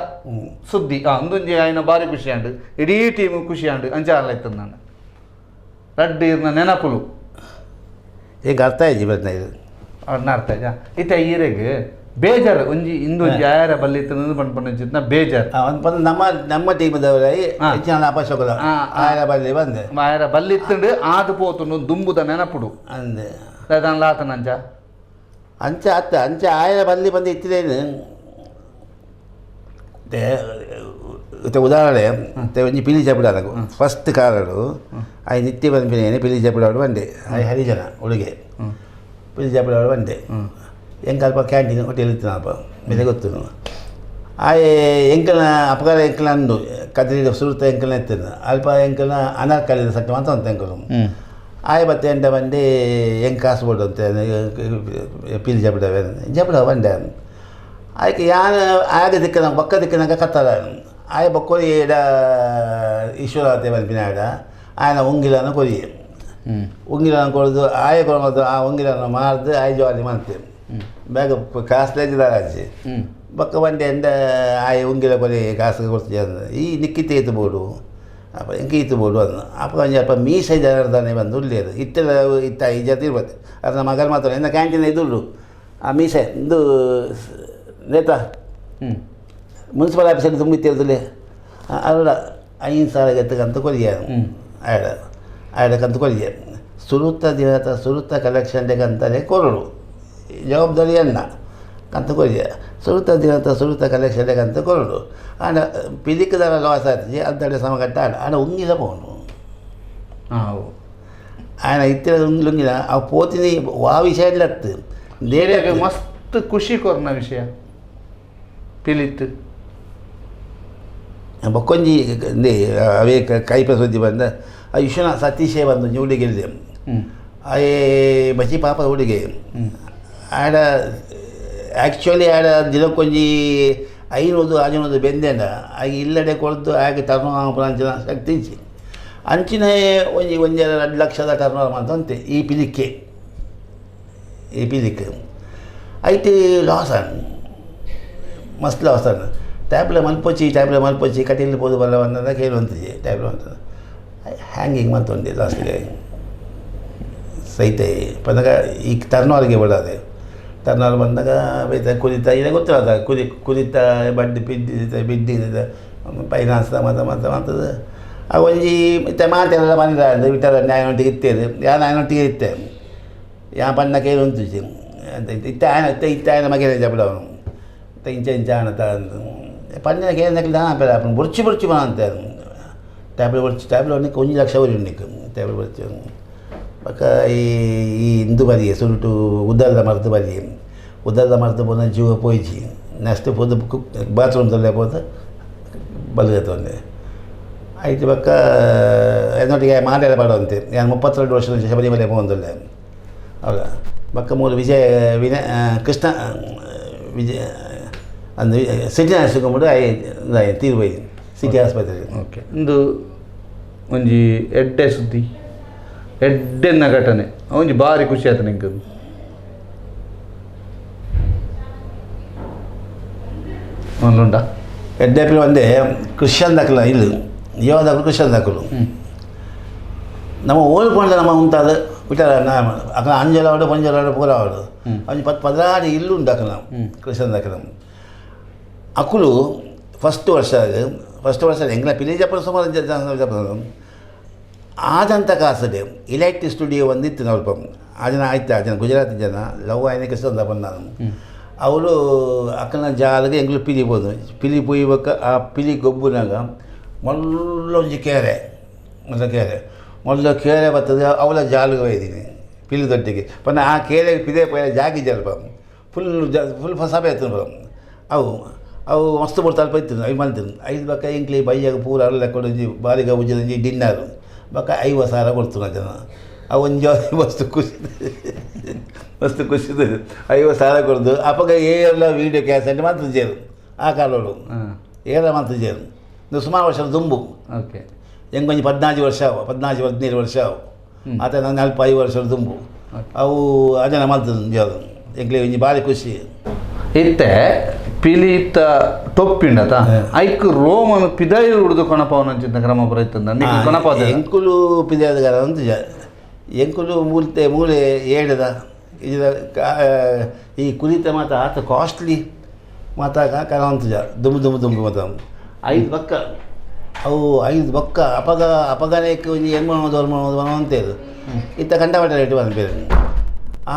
ಸುದ್ದಿ ಅಂದೊಂಜಿ ಆಯ್ನ ಬಾರಿ ಖುಷಿ ಆಂಡ್ ಇಡೀ ಟೀಮ್ ಖುಷಿ ಆಂಡ್ ಅಂಚ ಇತ್ತು ನಾನು ರಡ್ಡ್ ಇರ್ನ ನೆನಪುಲು ಈಗ ಅರ್ಥ ಆಯ್ತು ಇವತ್ತು ಇದು ಅವ್ರನ್ನ ಅರ್ಥ ಆಯ್ತಾ ಇತ್ತ ಈರೆಗ್ ಬೇಜಾರು ಒಂಜಿ ಇಂದೊಂಜಿ ಆಯರ ಬಲ್ಲಿತ್ತನ ಪನ್ಪನ ಬೇಜಾರು. ಒಂದು ಪಂದ್ ನಮ್ಮ ನಮ್ಮ ಟೀಮ್ದವರೈ ಹೆಚ್ಚಿನ ಅಪಶಕುಲ ಆಯರ ಬಲ್ಲಿ ಬಂದೆ. ಆಯರ ಬಲ್ಲಿತ್ತಂಡು ಆದು ಪೋತುಂಡು ದುಂಬುದ ನೆನಪುಡು. ಅಂದೆ. ದಾದನ್ ಅಂಚ. ಅಂಚ ಅತ್ತ ಅಂಚ ಆಯರ ಬಲ್ಲಿ ಬಂದು ಇತ್ತಿದೇನು ಉದಾಹರಣೆ ಒಂಜಿ ಪಿಲಿ ಚಪಡ ಫಸ್ಟ್ ಕಾರಡು ಆಯ್ ನಿತ್ಯ ಬಂದ್ಪಿನೇನೆ ಪಿಲಿ ಚಪಡಾಡು ಬಂದೆ. ಆಯ್ ಹರಿಜನ ಹುಡುಗೆ ಪಿಲಿ ಚಪಡಾಡು ಬಂದೆ. ಎಂಕ ಅಲ್ಪ ಕ್ಯಾಂಟೀನ್ ಹೋಟೆಲ್ ಇತ್ತು ಅಲ್ಪ ಮೇಲೆ ಗೊತ್ತು. ಆಯ್ ಎಂಕಲ್ನ ಅಪಕಾರ ಎಂಕಲ್ನ ಅಂದು ಕದ್ರಿ ಸುರುತ ಎಂಕಲ್ನ ಎತ್ತಿನ ಅಲ್ಪ ಎಂಕಲ್ನ ಅನಾರ್ಕಲಿದ ಸಟ್ಟ ಅಂತ ಅಂತ ಎಂಕಲು. ಆಯ್ ಬತ್ತೆ ಎಂಟ ಬಂದು ಎಂಕ್ ಕಾಸು ಬೋಡು ಅಂತ ಪಿಲಿ ಜಪಡ ಜಪಡ ಬಂಡೆ. ಆಯ್ಕೆ ಯಾನ ಆಗ ದಿಕ್ಕನ ಬೊಕ್ಕ ದಿಕ್ಕನಾಗ ಕತ್ತಾರ. ಆಯ್ ಬೊಕ್ಕೊರಿ ಎಡ ಈಶ್ವರ ಪನ್ಪಿನ ಆಡ ಆಯನ ಉಂಗಿಲನ ಕೊರಿ ಉಂಗಿಲನ ಕೊಡ್ದು ಆಯ ಕೊಡೋದು. ಆ ಉಂಗಿಲನ ಮಾರ್ದು ಆಯ್ ಜವಾಲಿ ಮಾಡ್ತೆ ಬೇಗ ಕಾಸು ಬೊಕ್ಕ ಬಂಡೆ ಎಂಡ ಆಯ್ ಉಂಗಿಲ ಕೊರಿ ಕಾಸು ಕೊಡ್ತು. ಈ ನಿಕ್ಕಿತ ಈತು ಬೋಡು ಅಪ್ಪ ಎಂಕ ಈತು ಬೋಡು ಅಂದ. ಅಪ್ಪ ಒಂಜಿ ಅಪ್ಪ ಮೀಸೆ ಜನಾರ್ದನೆ ಬಂದು ಉಳ್ಳೇರು ಇತ್ತೆಲ್ಲ ಇತ್ತ ಈ ಜಾತಿ ಇರ್ಬತ್ತೆ ಅದ್ರ ಮಗಲ್ ಮಾತ್ರ ಎನ್ನ ಕ್ಯಾಂಟೀನ್ ಇದುಳ್ಳು ಆ ಮೀಸೆ ಇಂದು ನೇತ ಮುನ್ಸಿಪಲ್ ಆಫೀಸಲ್ಲಿ ತುಂಬಿತ್ತಿರದಲ್ಲಿ ಅಲ್ಲ 5,000 ಎತ್ತಕಂತ ಕೊರಿಯ ಆಡ ಆಡಕ್ಕಂತ ಕೊರಿಯ ಸುರುತ್ತ ದಿನದ ಸುರುತ್ತ ಕಲೆಕ್ಷನ್ ಅಂತಾನೆ ಕೊರಡು ಜವಾಬ್ದಾರಿ ಅನ್ನ ಕಂತ ಕೊರಿಯ ಸುರುತ್ತ ದಿನದ ಸುರುತ್ತ ಕಲೆಕ್ಷನ್ ಕಂತ ಕೊರಡು. ಆಂಡ ಪಿಲಿಕ್ಕದ ಲಾಸ್ ಆಯ್ತು ಅಂತಡೆ ಸಮಗಟ್ಟ ಆಡ ಆಡ ಉಂಗಿಲ ಪೋನು. ఆయన ಇತ್ತಿರ ಉಂಗಿಲ ಆ ಪೋತಿನಿ ವಾ ವಿಷಯ ಇಲ್ಲತ್ತು. ಬೇರೆ ಮಸ್ತ್ ಖುಷಿ ಕೊರ್ನ ವಿಷಯ ಪಿಲಿತ್ತು. ಬೊಕ್ಕೊಂಜಿ ಅವೇ ಕೈಪ ಸುದ್ದಿ ಬಂದ ಆ ವಿಶ್ವನಾಥ ಸತೀಶೇ ಬಂದು ಒಂಜಿ ಹುಡುಗಿ ಆಯೆ ಬಚಿ ಪಾಪದ ಹುಡುಗಿ ಆಡ. ಆ್ಯಕ್ಚುಲಿ ಆಡ ದಿನಕ್ಕೊಂಜಿ 500 600 ಬೆಂದೆಂಡ ಆಗ ಇಲ್ಲಡೆ ಕೊಡ್ದು ಆಗ ಟರ್ನ್ ಅಂಚಿನ ಶಕ್ತಿ ಇಜ್ಜಿ. ಅಂಚಿನ ಒಂಜಿ ಒಂಜಿ 2 ಲಕ್ಷದ ಟರ್ನ್ ಓವರ್ ಮಂತಂತೆ ಈ ಪಿಲಿಕ್ಕೆ ಈ ಪಿಲಿಕ್ಕೆ ಐತೆ ಲಾಸ್ ಆನ್ ಮಸ್ತ್ ಲಾಸ್ ಆನ್. ಟ್ಯಾಬ್ಲೆ ಮಲ್ಪೊಚ್ಚಿ ಟ್ಯಾಬ್ಲೆ ಮಲ್ಪೊಚ್ಚಿ ಕಟೀಲು ಪೋದು ಬಲ್ಲ ಬಂದ ಕೇಳುವಂತಿದೆ ಟ್ಯಾಬ್ಲೆ ಅಂತ ಹ್ಯಾಂಗಿಂಗ್ ಮಂತೊಂಡೆ ಲಾಸ್ಟಿಗೆ ಸೈತೆ ಪನ್ನಗ ಈ ಟರ್ನೋವರ್ಗೆ ಬಿಡೋದೆ. ಟರ್ನೋವರ್ ಬಂದಾಗ ಬೇತ ಕುರಿತ ಇಲ್ಲ ಗೊತ್ತಿಲ್ಲ ಕುರಿ ಕುರಿತ ಬಡ್ಡಿ ಬಿದ್ದಿ ಬಿಡ್ಡಿ ಫೈನಾನ್ಸ್ ಮತ ಮತ ಮಂತದ್ದು ಆ ಒಂಜಿ ಇತ್ತೆ ಮಾತೆಲ್ಲ ಬಂದ ವಿಠಲ ನ್ಯಾಯನೊಟ್ಟಿಗೆ ಇತ್ತೇರು ಯಾ ನ್ಯಾಯನೊಟ್ಟಿಗೆ ಇತ್ತೆ ಯಾ ಪಣ್ಣ ಕೇಳುವಂತಿಜಿ ಅಂತ ಇತ್ತೆ ಆಯನ ಇತ್ತೆ ಇತ್ತೆ ಆಯನ ಮಗೇನೆ ಜಬಡವನು ಇತ್ತೆ ಇಂಚ ಇಂಚ ಆಣತ ಪಂಜನ ಕೇಳಿದ ದಾನ ಪೇರ ಬೊರ್ಚಿ ಬೊರ್ಚಿ ಅಂತ ಟ್ಯಾಬ್ಲೆಟ್ ಬೊರ್ಚಿ ಟ್ಯಾಬ್ಲೆಟ್ ಒಂದಿಕ್ಕೆ 1 ಲಕ್ಷ ಉಂಡಿಕ್ ಟ್ಯಾಬ್ಲೆಟ್ ಬೊರ್ಚಿ. ಬೊಕ್ಕ ಈ ಈ ಇಂದು ಬರಿಯೆ ಸುರುಟು ಉದ್ದಲ್ದ ಮರ್ದು ಬರಿಯೆ ಉದ್ದಲ್ದ ಮರ್ದು ಪೋನ ಜೀವ ಪೋಯಿಜಿ ನೆಕ್ಸ್ಟ್ ಪೋದು ಬಾತ್ರೂಮ್ ತಲ್ಲೆ ಪೋದು ಬಲ್ಗತ್ತೊಂದೆ ಆಯ್ತು. ಬೊಕ್ಕ ಎನ್ನೊಟ್ಟಿಗೆ ಮಾತೆಲ್ಲ ಪಾಡುವಂತೆ ನಾನು 32 ವರ್ಷದ ಶಬರಿಮಲೆ ಪೋವೊಂದುಲ್ಲೆ ಹೌದಾ. ಬೊಕ್ಕ ಮೂಲು ವಿಜಯ ವಿನಯ ಕೃಷ್ಣ ವಿಜಯ ಅಂದು city nursing home I ತೀರ್ಪೋಯಿ city ಆಸ್ಪತ್ರೆ. ಓಕೆ ಇಂದು ಒಂಜಿ ಎಡ್ಡೆ ಸುದ್ದಿ ಎಡ್ಡೆನ್ನ ಘಟನೆ ಒಂಜಿ ಭಾರಿ ಖುಷಿ ಆಯ್ತು ನಿಂಗೆ. ಒಂದುಂಡ ಎಡ್ಡೆ ಒಂದೇ ಕ್ರಿಶ್ಚಿಯನ್ ದಾಖಲ ಇಲ್ಲಿ ಯಾವ ದಾಖಲು ಕ್ರಿಶ್ಚಿಯನ್ ದಾಖಲು ನಮ್ಮ ಓಲ್ಕೊಂಡ ನಮ್ಮ ಉಂಟಾದ ವಿಚಾರ ಅಕಲ ಅಂಜಲಾವಡು ಪಂಜಲಾವಡು ಪೂರಾವಡು ಒಂಜಿ 10 16 ಇಲ್ಲು ಉಂಟು ಅಕಲ ಕ್ರಿಶ್ಚಿಯನ್ ದಾಖಲ. ಅಕುಲು ಫಸ್ಟ್ ವರ್ಷ ಫಸ್ಟ್ ವರ್ಷ ಎಂಗ್ಲ ಪಿಲಿಜಪ್ಪನ ಸುಮಾರು ಜನ ಆದಂಥ ಕಾಸಡೆ ಇಲೆಕ್ಟ್ರಿಕ್ ಸ್ಟುಡಿಯೋ ಒಂದಿತ್ತು ಸ್ವಲ್ಪ ಆ ಜನ ಆಯ್ತು ಆ ಜನ ಗುಜರಾತಿ ಜನ ಲವ್ ಆಯ್ನ ಕ್ರಿಶ್ಚಿಯನ್ ನಾನು ಅವಳು ಅಕ್ಕನ ಜಾಲಿಗೆ ಎಂಗ್ಲು ಪಿಲಿ ಬೋದು ಪಿಲಿ ಪೊಯ್ಬೇಕ ಆ ಪಿಲಿ ಗೊಬ್ಬುನಾಗ ಮೊಲ್ಲೊಂಜಿ ಕೆರೆ ಮೊದಲ ಕೆರೆ ಮೊದಲು ಕೆರೆ ಬರ್ತದೆ ಅವಳ ಜಾಲಿಗೆ ಒಯ್ದೀನಿ ಪಿಲಿ ದೊಡ್ಡಿಗೆ ಪನ್ನ ಆ ಕೆರೆ ಪಿದೆ ಪೋಯ ಜಾಗಿ ಜಲ್ಪ ಫುಲ್ ಜ ಫುಲ್ ಸಭೆ ಆಯ್ತು. ಅವು ಅವು ಮಸ್ತ್ ಬೋಡು ಅಲ್ಪ ಇತ್ತು I ಮಲ್ತಿದ್ದು ಐದು ಬಕ್ಕ ಇಂಕ್ಲಿ ಬೈಯಾಗ ಪೂರ ಅಲ್ಲ ಕೊಡೊಂಜಿ ಬಾರಿಗ ಉಜ್ಜದಂಜಿ ಡಿನ್ನರು ಬಕ್ಕ 50,000 ಕೊಡ್ತು ಜನ. ಅವು ಒಂಜಿ ಮಸ್ತ್ ಖುಷಿ ಮಸ್ತ್ ಖುಷಿ 50,000 ಕೊಡ್ದು. ಅಪ್ಪಗ ಏರೆಲ್ಲ ವೀಡಿಯೋ ಕ್ಯಾಸೆಟ್ ಮಾತ್ರ ಜೇರು ಆ ಕಾಲೋಡು ಏರ ಮಾತ್ರ ಜೇರು ಇದು ಸುಮಾರು ವರ್ಷದ ದುಂಬು. ಓಕೆ ಎಂಗೊಂಜಿ 14 ವರ್ಷ ಅವು 14 15 ವರ್ಷ ಅವು ಆತ ನಾನು ಅಲ್ಪ 5 ವರ್ಷದ ದುಂಬು ಅವು ಅಜನ ಮಲ್ತದ್ದು ಯಾವುದು ಎಂಕ್ಲೆ ಒಂಜಿ ಭಾರಿ ಖುಷಿ. ಇತ್ತೆ ಪಿಲಿತ ಟೊಪ್ಪಿಂಡತ ಐಕ್ ರೋಮನ್ ಪಿದಾಯಿ ಉಡ್ದು ಕೊಣಪವನ ಅಂಚಿನ ಕ್ರಮ ಬರೈತಂದ ನಿಕ್ ಕೊಣಪದ ಎಂಕುಲು ಪಿದಾಯದ ಅಂತ ಎಂಕುಲು ಮೂಲ್ತೆ ಮೂಲೆ ಏಳದ ಈ ಕುರಿತ ಮಾತ ಆತ ಕಾಸ್ಟ್ಲಿ ಮಾತ ಕನವಂತಜ ದುಂಬು ದುಂಬು ದುಂಬು ಮಾತ 5 ಬಕ್ಕ ಅವು 5 ಬಕ್ಕ ಅಪಗ ಅಪಗನೇಕ್ ಒಂಜಿ ಎನ್ಮನೋದು ವರ್ಮನೋದು ಅಂತೇಳು ಇತ್ತ ಕಂಡಪಟ್ಟ ರೇಟ್ ಬಂದ್ಬೇರೆ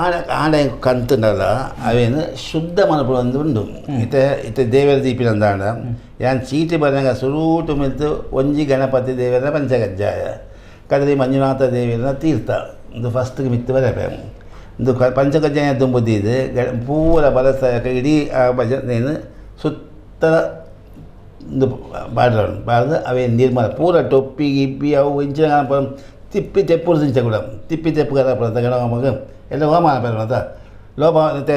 ಆಡ ಆಡ ಕಂತುಂಡಲ್ಲ ಅವೇನು ಶುದ್ಧ ಮನಪುರ ಒಂದು ಉಂಡು ಇತ್ತೆ ಇತ್ತೆ ದೇವರ ದೀಪಿನಂದ ಆಂಡ ಯಾನ್ ಚೀಟಿ ಬರಂಗ ಸುರೂಟು ಮಿಲ್ತು ಒಂಜಿ ಗಣಪತಿ ದೇವರ ಪಂಚಕಜ್ಜಾಯ ಕದರಿ ಮಂಜುನಾಥ ದೇವರ ತೀರ್ಥ ಒಂದು ಫಸ್ಟ್ಗೆ ಮಿತ್ತು ಬರಪೆ ಒಂದು ಪಂಚಕಜ್ಜಾಯ ದುಂಬುದಿದ್ದು ಪೂರ ಬಲಸ ಇಡೀ ಆ ಭಜನೆಯನ್ನು ಸುತ್ತಲ ಒಂದು ಬಾಡ್ರ ಬಾರ್ದು ಅವೇ ನಿರ್ಮಲ ಪೂರ ಟೊಪ್ಪಿ ಗಿಪ್ಪಿ ಅವು ಇಂಚಿನ ತಿಪ್ಪಿ ತೆಪ್ಪು ಇಂಚ ಕೂಡ ತಿಪ್ಪಿ ತೆಪ್ಪು ಕರ ಗಣ ಮಗ ಎಲ್ಲ ಹೋಮ ಅಂತ ಲೋಪ ಮತ್ತು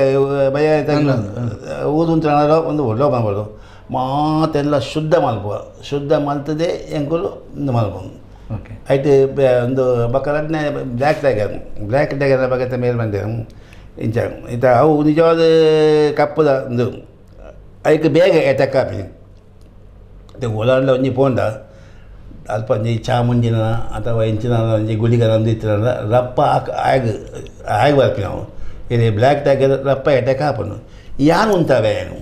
ಭಯ ಊದುಂತ ಒಂದು ಲೋಪ ಮಾಡ್ಬೋದು ಮಾತೆಲ್ಲ ಶುದ್ಧ ಮಲ್ಪುವ ಶುದ್ಧ ಮಲ್ತದೆ ಎಂಕುಲು ಒಂದು ಮಲ್ಪು. ಓಕೆ ಐಟ್ ಒಂದು ಬಕ್ಕ ರಡ್ನೆ black tiger black tiger ಬಗೆತ ಮೇಲ್ ಬಂದೆ ಇಂಚ ಇತ್ತ ಅವು ನಿಜವಾದ ಕಪ್ಪುದ ಒಂದು ಐಕ್ ಬೇಗ ಅಟ್ಯಾಕ್ ಆಪಿ ಒಲಾಂಡ ಒಂಜಿ ಪೋಂಡ ಅಲ್ಪ ಒಂಜಿ ಚಾಮುಂಜಿನ ಅಥವಾ ಇಂಚಿನ ಒಂಜಿ ಗುಳಿಗನ ಒಂದು ಇತ್ತಿನ ರಪ್ಪ ಆಗ ಆಗ ಬರ್ಪಿ ನಾವು ಇಲ್ಲಿ ಬ್ಲ್ಯಾಕ್ ಟೈಗರ್ ರಪ್ಪ ಅಟ್ಯಾಕ್ ಆಪನು ಯಾನು ಉಂತವೆ ಏನು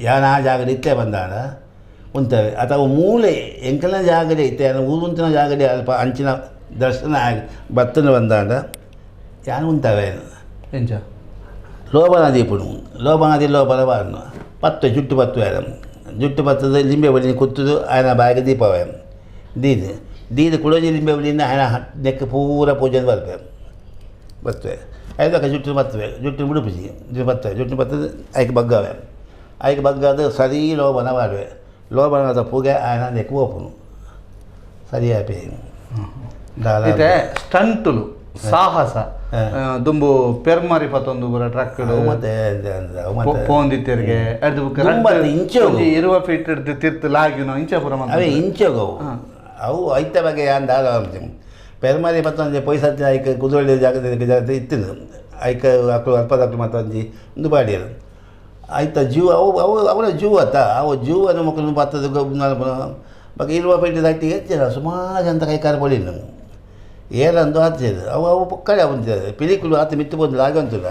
ಯಾನು ಆ ಜಾಗದ ಇತ್ತೇ ಬಂದಾಡ ಉಂತವೆ ಅಥವಾ ಮೂಲೆ ಎಂಕಲ್ನ ಜಾಗಡೆ ಇತ್ತೆ ಯಾನು ಊರುಂತಿನ ಜಾಗಡೆ ಅಲ್ಪ ಅಂಚಿನ ದರ್ಶನ ಆಗಿ ಬತ್ತನ ಬಂದಾಡ ಯಾನು ಉಂತವೆ ಏನು ಎಂಚ ಲೋಬನ ದೀಪುಡು ಲೋಬನದಿ ಲೋಬನ ಬಾರನು ಪತ್ತು ಜುಟ್ಟು ಪತ್ತು ಆಯ್ತು ಜುಟ್ಟು ಪತ್ತದ ಲಿಂಬೆ ಬಳಿ ಕುತ್ತದು ఆయన ಬಾಯಿಗೆ ದೀಪವೇ ದೀದು ದೀದು ಕುಡೋಜಿ ಲಿಂಬೆ ಬಳಿಯಿಂದ ఆయన ನೆಕ್ ಪೂರ ಪೂಜೆ ಬರ್ಪೆ ಬರ್ತವೆ ಐದಕ್ಕ ಜುಟ್ಟು ಬರ್ತವೆ ಜುಟ್ಟು ಬಿಡುಪಿಸಿ ಜುಟ್ಟು ಬರ್ತವೆ ಜುಟ್ಟು ಬರ್ತದೆ ಐಕೆ ಬಗ್ಗವೆ ಐಕೆ ಬಗ್ಗದು ಸರಿ ಲೋಬನ ಮಾಡುವೆ ಲೋಬನದ ಪೂಗೆ ఆయన ನೆಕ್ ಓಪನು ಸರಿ ಆಪಿ ಇತ್ತೆ ಸ್ಟಂಟುಲು ಸಾಹಸ ದುಂಬು ಪೆರ್ಮರಿ ಪತ್ತೊಂದು ಪೂರ ಟ್ರಕ್ ಮತ್ತೆ ಮತ್ತೆ ಪೋಂದಿತ್ತೆರ್ಗೆ ಅರ್ಧ ಬುಕ್ಕ ದುಂಬತ್ತು ಇಂಚೆ ಹೋಗು. ಇರುವ ಫೀಟ್ ಹಿಡ್ದು ತಿರ್ತು ಲಾಗಿನೋ ಇಂಚ ಪೂರ ಅವೇ ಇಂಚೋಗವು ಅವು ಐತ ಬಗೆ ಅಂದ ಪೆರ್ಮರಿ ಮತ್ತೊಂದು ಪೊಯ್ಸತ್ತಿ ಐಕ್ ಕುದುರೆ ಜಾಗದ ಜಾಗದ ಇತ್ತಿದ್ದು ಐಕ ಅಕ್ಳು ಅಲ್ಪದ ಅಕ್ಳು ಮತ್ತೊಂಜಿ ಒಂದು ಬಾಡಿಯರು ಐತ ಜೀವ ಅವು ಅವು ಅವರ ಜೀವ ಅತ್ತ ಅವು ಜೀವನ ಮಕ್ಕಳು ಬತ್ತದ ಬಗೆ ಇರುವ ಪೇಟೆ ದಾಟಿ ಹೆಚ್ಚಿಲ್ಲ ಸುಮಾರು ಜನ ಕೈಕಾರ ಪೊಳಿನು ಏರಂದು ಆತಿದ್ದು ಅವು ಅವು ಪೊಕ್ಕಡೆ ಅವು ಪಿಲಿಕುಲು ಆತ ಮಿತ್ತು ಬಂದು ಲಾಗಂತಿಲ್ಲ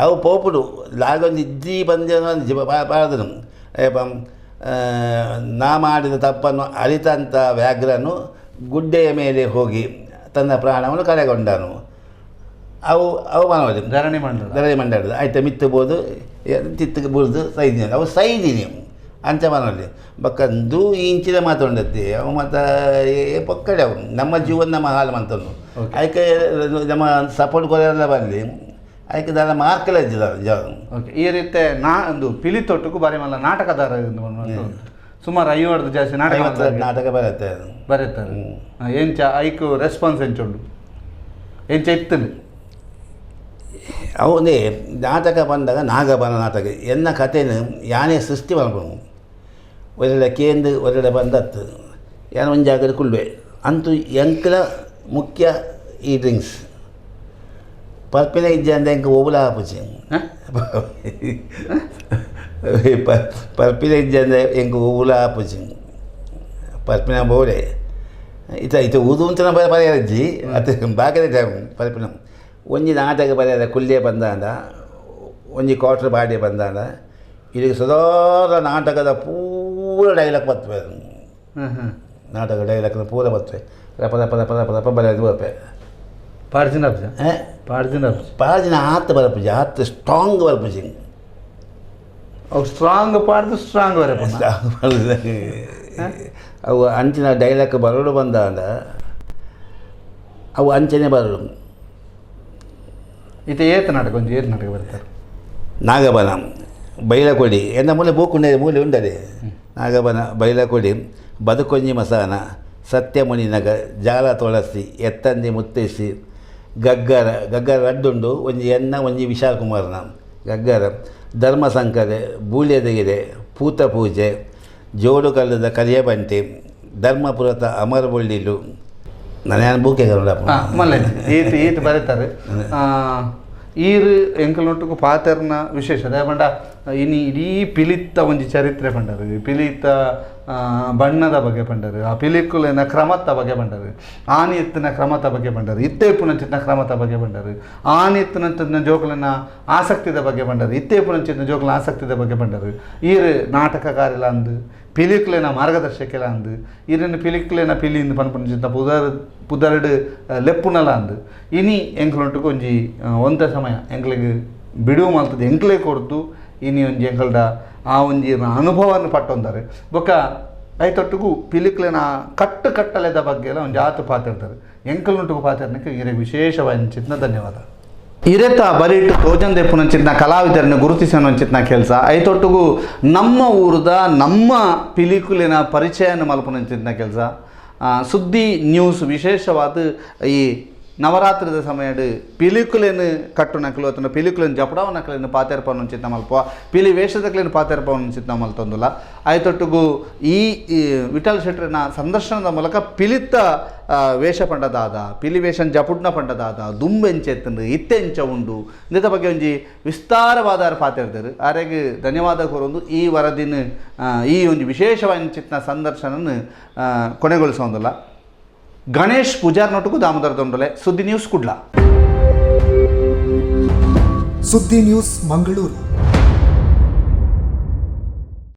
ಅವು ಪೋಪುಡು ಲಾಗೊಂದು ಇದ್ದೀ ಬಂದ ಪಾರದನು ನಾ ಮಾಡಿದ ತಪ್ಪನ್ನು ಅರಿತಂಥ ವ್ಯಾಘ್ರನು ಗುಡ್ಡೆಯ ಮೇಲೆ ಹೋಗಿ ತನ್ನ ಪ್ರಾಣವನ್ನು ಕಳೆಗೊಂಡನು. ಅವು ಅವು ಮಾನವ ಧರಣಿ ಮಂಡಲ ಧರಣಿ ಮಂಡಲದ ಆಯ್ತು ಮಿತ್ತಬೋದು ತಿತ್ತು ಬುರ್ದು ಸೈದಿನಿ ಅವು ಸೈದಿನಿ ಅಂಚ ಮನೋಲಿ ಬಕ್ಕಂದು ಇಂಚಿನ ಮಾತುಂಡತ್ತಿ ಅವು ಮತ್ತು ಪೊಕ್ಕಡೆ ಅವು ನಮ್ಮ ಜೀವನ ನಮ್ಮ ಹಾಲು ಮಂತನು ಅದಕ್ಕೆ ನಮ್ಮ ಸಪೋರ್ಟ್ ಕೊರೆಲ್ಲ ಬರಲಿ ಅದಕ್ಕೆ ದಾದ ಮಾರ್ಕಲ ಇದ್ದಿಲ್ಲ. ಓಕೆ ಈ ರೀತಿ ನಾ ಒಂದು ಪಿಲಿ ತೊಟ್ಟಕ್ಕೂ ಬಾರಿ ಮಲ್ಲ ನಾಟಕದಾರ ಸುಮಾರು 50 ಜಾಸ್ತಿ ನಾಟಕ 50 ನಾಟಕ ಬರುತ್ತೆ ಬರೀತಾರೆ. ಎಂಚ ಐಕು ರೆಸ್ಪಾನ್ಸ್ ಎಂಚುಂಡು ಎಂಚ ಇತ್ತು ಅವನೇ ನಾಟಕ ಬಂದಾಗ ನಾಗಬನ ನಾಟಕ ಎನ್ನ ಕಥೆನ ಯಾನೇ ಸೃಷ್ಟಿ ಮಾಡ್ಬೋದು ಒಳ್ಳೆ ಕೇಂದ್ರ ಒಳ್ಳೆ ಬಂದತ್ತು ಯಾನ ಒಂದು ಜಾಗದ ಕುಳ್ಳುವೆ ಅಂತೂ ಎಂಕಲ ಮುಖ್ಯ ಈ ಡ್ರಿಂಕ್ಸ್ ಪರ್ಪಿನ ಇಜ್ಜೆ ಅಂದ ಎಂಕ ಓಬುಲ ಆಪುಜಿ ಪರ್ಪಿನ ಇಜ್ಜೆ ಅಂದ ಎಂಕ ಓಬುಲ ಆಪುಜಿ ಪರ್ಪಿನ ಬೋಡೆ ಇತ ಇತ ಊದು ಅಂತ ಪರಿಹಾರಜ್ಜಿ ಅದು ಬಾಕಿ ಟೈಮ್ ಪರ್ಪಿನ ಒಂಜಿ ನಾಟಕ ಪರಿಹಾರ ಕುಲ್ಲೆ ಬಂದಾಂಡ ಒಂಜಿ ಕ್ವಾರ್ಟರ್ ಬಾಡಿ ಬಂದಾಂಡ ಇದಕ್ಕೆ ಸದಾರ ನಾಟಕದ ಪೂರ ಡೈಲಾಗ್ ಬರ್ತವೆ ನಾಟಕ ಡೈಲಾಗ್ ಪೂರ ಬರ್ತವೆ ರಪ ರಪ ರಪ ರಪ ರಪ ಬರೆಯೋದು ಬರ್ಪೆ ಪಾರ್ಜಿನ ಪಾರ್ಜಿನ ಪಾರ್ಜಿನ ಆತ ಬರಪುಜಿ ಆತ ಸ್ಟ್ರಾಂಗ್ ಬರಪುಜಿ ಅವು ಸ್ಟ್ರಾಂಗ್ ಪಾಡ್ದು ಸ್ಟ್ರಾಂಗ್ ಬರಪ ಅವು ಅಂಚಿನ ಡೈಲಾಗ್ ಬರೋಡು ಬಂದಾಂಡ ಅವು ಅಂಚನೆ ಬರೋಡು. ಇದು ಏತ್ ನಾಟಕ ಒಂಜಿ ಏತ್ ನಾಟಕ ಬರ್ತಾರೆ ನಾಗಬನ ಬೈಲಕೊಡಿ ಎನ್ನ ಮೂಲೆ ಬೂಕುಂಡೆ ಮೂಲೆ ಉಂಡದೆ ನಾಗಬನ ಬೈಲಕೊಡಿ ಬದುಕೊಂಜಿ ಮಸಾನ ಸತ್ಯಮುನಿ ನಗ ಜಾಲ ತೊಳಸಿ ಎತ್ತಂದಿ ಮುತ್ತೇಸಿ ಗಗ್ಗರ ಗಗ್ಗರ ರಡ್ಡುಂಡು ಒಂಜಿ ಎನ್ನ ಒಂಜಿ ವಿಶಾಲ್ ಕುಮಾರನ ಗಗ್ಗರ ಧರ್ಮ ಸಂಕರೆ ಬೂಳ್ಯದಗಿರೆ ಪೂತ ಪೂಜೆ ಜೋಡು ಕಲ್ಲದ ಕರಿಯಬಂಟಿ ಧರ್ಮಪುರತ ಅಮರ ಬೊಳ್ಳಿಲು ನಾನು ಬೂಕೆ ಮಲ್ಲೆ ಈತ ಈತ ಬರೀತಾರೆ ಈರು ಎಂಕಲ್ನೊಟ್ಟುಗು ಪಾತೆರ್ನ ವಿಶೇಷ ಅದೇ ಪಂಡ ಇನಿ ಇಡೀ ಪಿಲಿತ್ತ ಒಂಜಿ ಚರಿತ್ರೆ ಪಂಡರು ಪಿಲಿತ್ತ ಬಣ್ಣದ ಬಗ್ಗೆ ಪಂಡರು, ಆ ಪಿಲಿಕುಲಿನ ಕ್ರಮದ ಬಗ್ಗೆ ಪಂಡರು, ಆನಿ ಎತ್ತಿನ ಕ್ರಮದ ಬಗ್ಗೆ ಪಂಡರು, ಇತ್ತೆ ಪುನಂಚಿನ ಕ್ರಮದ ಬಗ್ಗೆ ಪಂಡರು, ಆನಿ ಎತ್ತಿನಂಚಿನ ಜೋಕುಲಿನ ಆಸಕ್ತಿದ ಬಗ್ಗೆ ಪಂಡರು, ಇತ್ತೆ ಪುನಂಚಿನ ಜೋಕುಲಿನ ಆಸಕ್ತಿದ ಬಗ್ಗೆ ಪಂಡರು. ಈರ್ ನಾಟಕಕಾರಿಲ ಅಂದು, ಪಿಲಿಕುಲಿನ ಮಾರ್ಗದರ್ಶಕೆಲ ಅಂದು, ಈರನ್ನು ಪಿಲಿಕುಲಿನ ಪಿಲಿಂದು ಪನ್ಪುನಂಚಿನ ಪುದರ್ ಪುದರ್ಡ್ ಲೆಪ್ಪುನಲ ಅಂದು. ಇನಿ ಎಂಕ್ಲೊಂಟುಗು ಒಂಜಿ ಒಂತೆ ಸಮಯ ಎಂಕ್ಲೆಗ್ ಬಿಡುವು ಮಲ್ತದೆ ಎಂಕ್ಲೆ ಕೊರ್ದು ಇನಿ ಒಂಜಿ ಎಂಕಲ್ಡ ಆ ಒಂಜಿ ಅನುಭವವನ್ನು ಪಟ್ಟೊಂದಾರೆ. ಬೊಕ್ಕ ಐತೊಟ್ಟುಗು ಪಿಲಿಕ್ಲೆನ ಕಟ್ಟು ಕಟ್ಟಲೆದ ಬಗ್ಗೆ ಎಲ್ಲ ಒಂಜಿ ಆತು ಪಾತೆರ್ತಾರೆ. ಎಂಕಲ್ನುಂಟುಗು ಪಾತೆರ್ನಕ್ಕೆ ಇರೆಗ್ ವಿಶೇಷವಾದ ಧನ್ಯವಾದ. ಇರೆತ ಬರಿಟ್ ತೋಜಂದೆ ಪುನಂಚಿತ್ನ ಕಲಾವಿದರನ್ನು ಗುರುತಿಸೋಂಚಿತ್ನ ಕೆಲಸ, ಐತೊಟ್ಟುಗು ನಮ್ಮ ಊರುದ ನಮ್ಮ ಪಿಲಿಕುಲಿನ ಪರಿಚಯನ ಮಲ್ಪುನಂಚಿತ್ನ ಕೆಲಸ ಸುದ್ದಿ ನ್ಯೂಸ್. ವಿಶೇಷವಾದ ಈ ನವರಾತ್ರಿದ ಸಮಯಡ್ ಪಿಲಿಕುಲೆನ್ ಕಟ್ಟುನಕ್ಲು ಅಥವಾ ಪಿಲಿಕುಲೆನ್ ಜಪಡವನಕ್ಲೆನ್ ಪಾತೆರ್ಪವನ ಮಲ್ಪ, ಪಿಲಿ ವೇಷದಕ್ಲೆನ್ ಪಾತೆರ್ಪವನ ಚಿಂತ ಮಲ್ತೊಂದುಲ್ಲ. ಆಯ್ತೊಟ್ಟುಗು ಈ ಈ ವಿಠಲ್ ಶೆಟ್ಟರ್ನ ಸಂದರ್ಶನದ ಮೂಲಕ ಪಿಲಿತ್ತ ವೇಷ ಪಂಡದಾದ, ಪಿಲಿ ವೇಷನ್ ಜಪುಡ್ನ ಪಂಡದಾದ, ದುಂಬೆಂಚೆತ್ತಂಡು, ಇತ್ತೆ ಎಂಚ ಉಂಡು ಇಂದೆತ ಬಗ್ಗೆ ಒಂಜಿ ವಿಸ್ತಾರವಾದ ಪಾತೆರ್ದರು. ಆರೆಗ್ ಧನ್ಯವಾದ ಕೋರೊಂದು ಈ ವರದಿನ ಈ ಒಂಜಿ ವಿಶೇಷವಾದ ಚಿತ್ನ ಸಂದರ್ಶನನ ಕೊನೆಗೊಳಿಸೋಂದಿಲ್ಲ. ಗಣೇಶ್ ಪೂಜಾರ್ ನೊಟ್ಟುಗು ದಾಮೋದರ ದೊಂಡಲೆ, ಸುದ್ದಿ ನ್ಯೂಸ್, ಕುಡ್ಲ. ಸುದ್ದಿ ನ್ಯೂಸ್, ಮಂಗಳೂರು.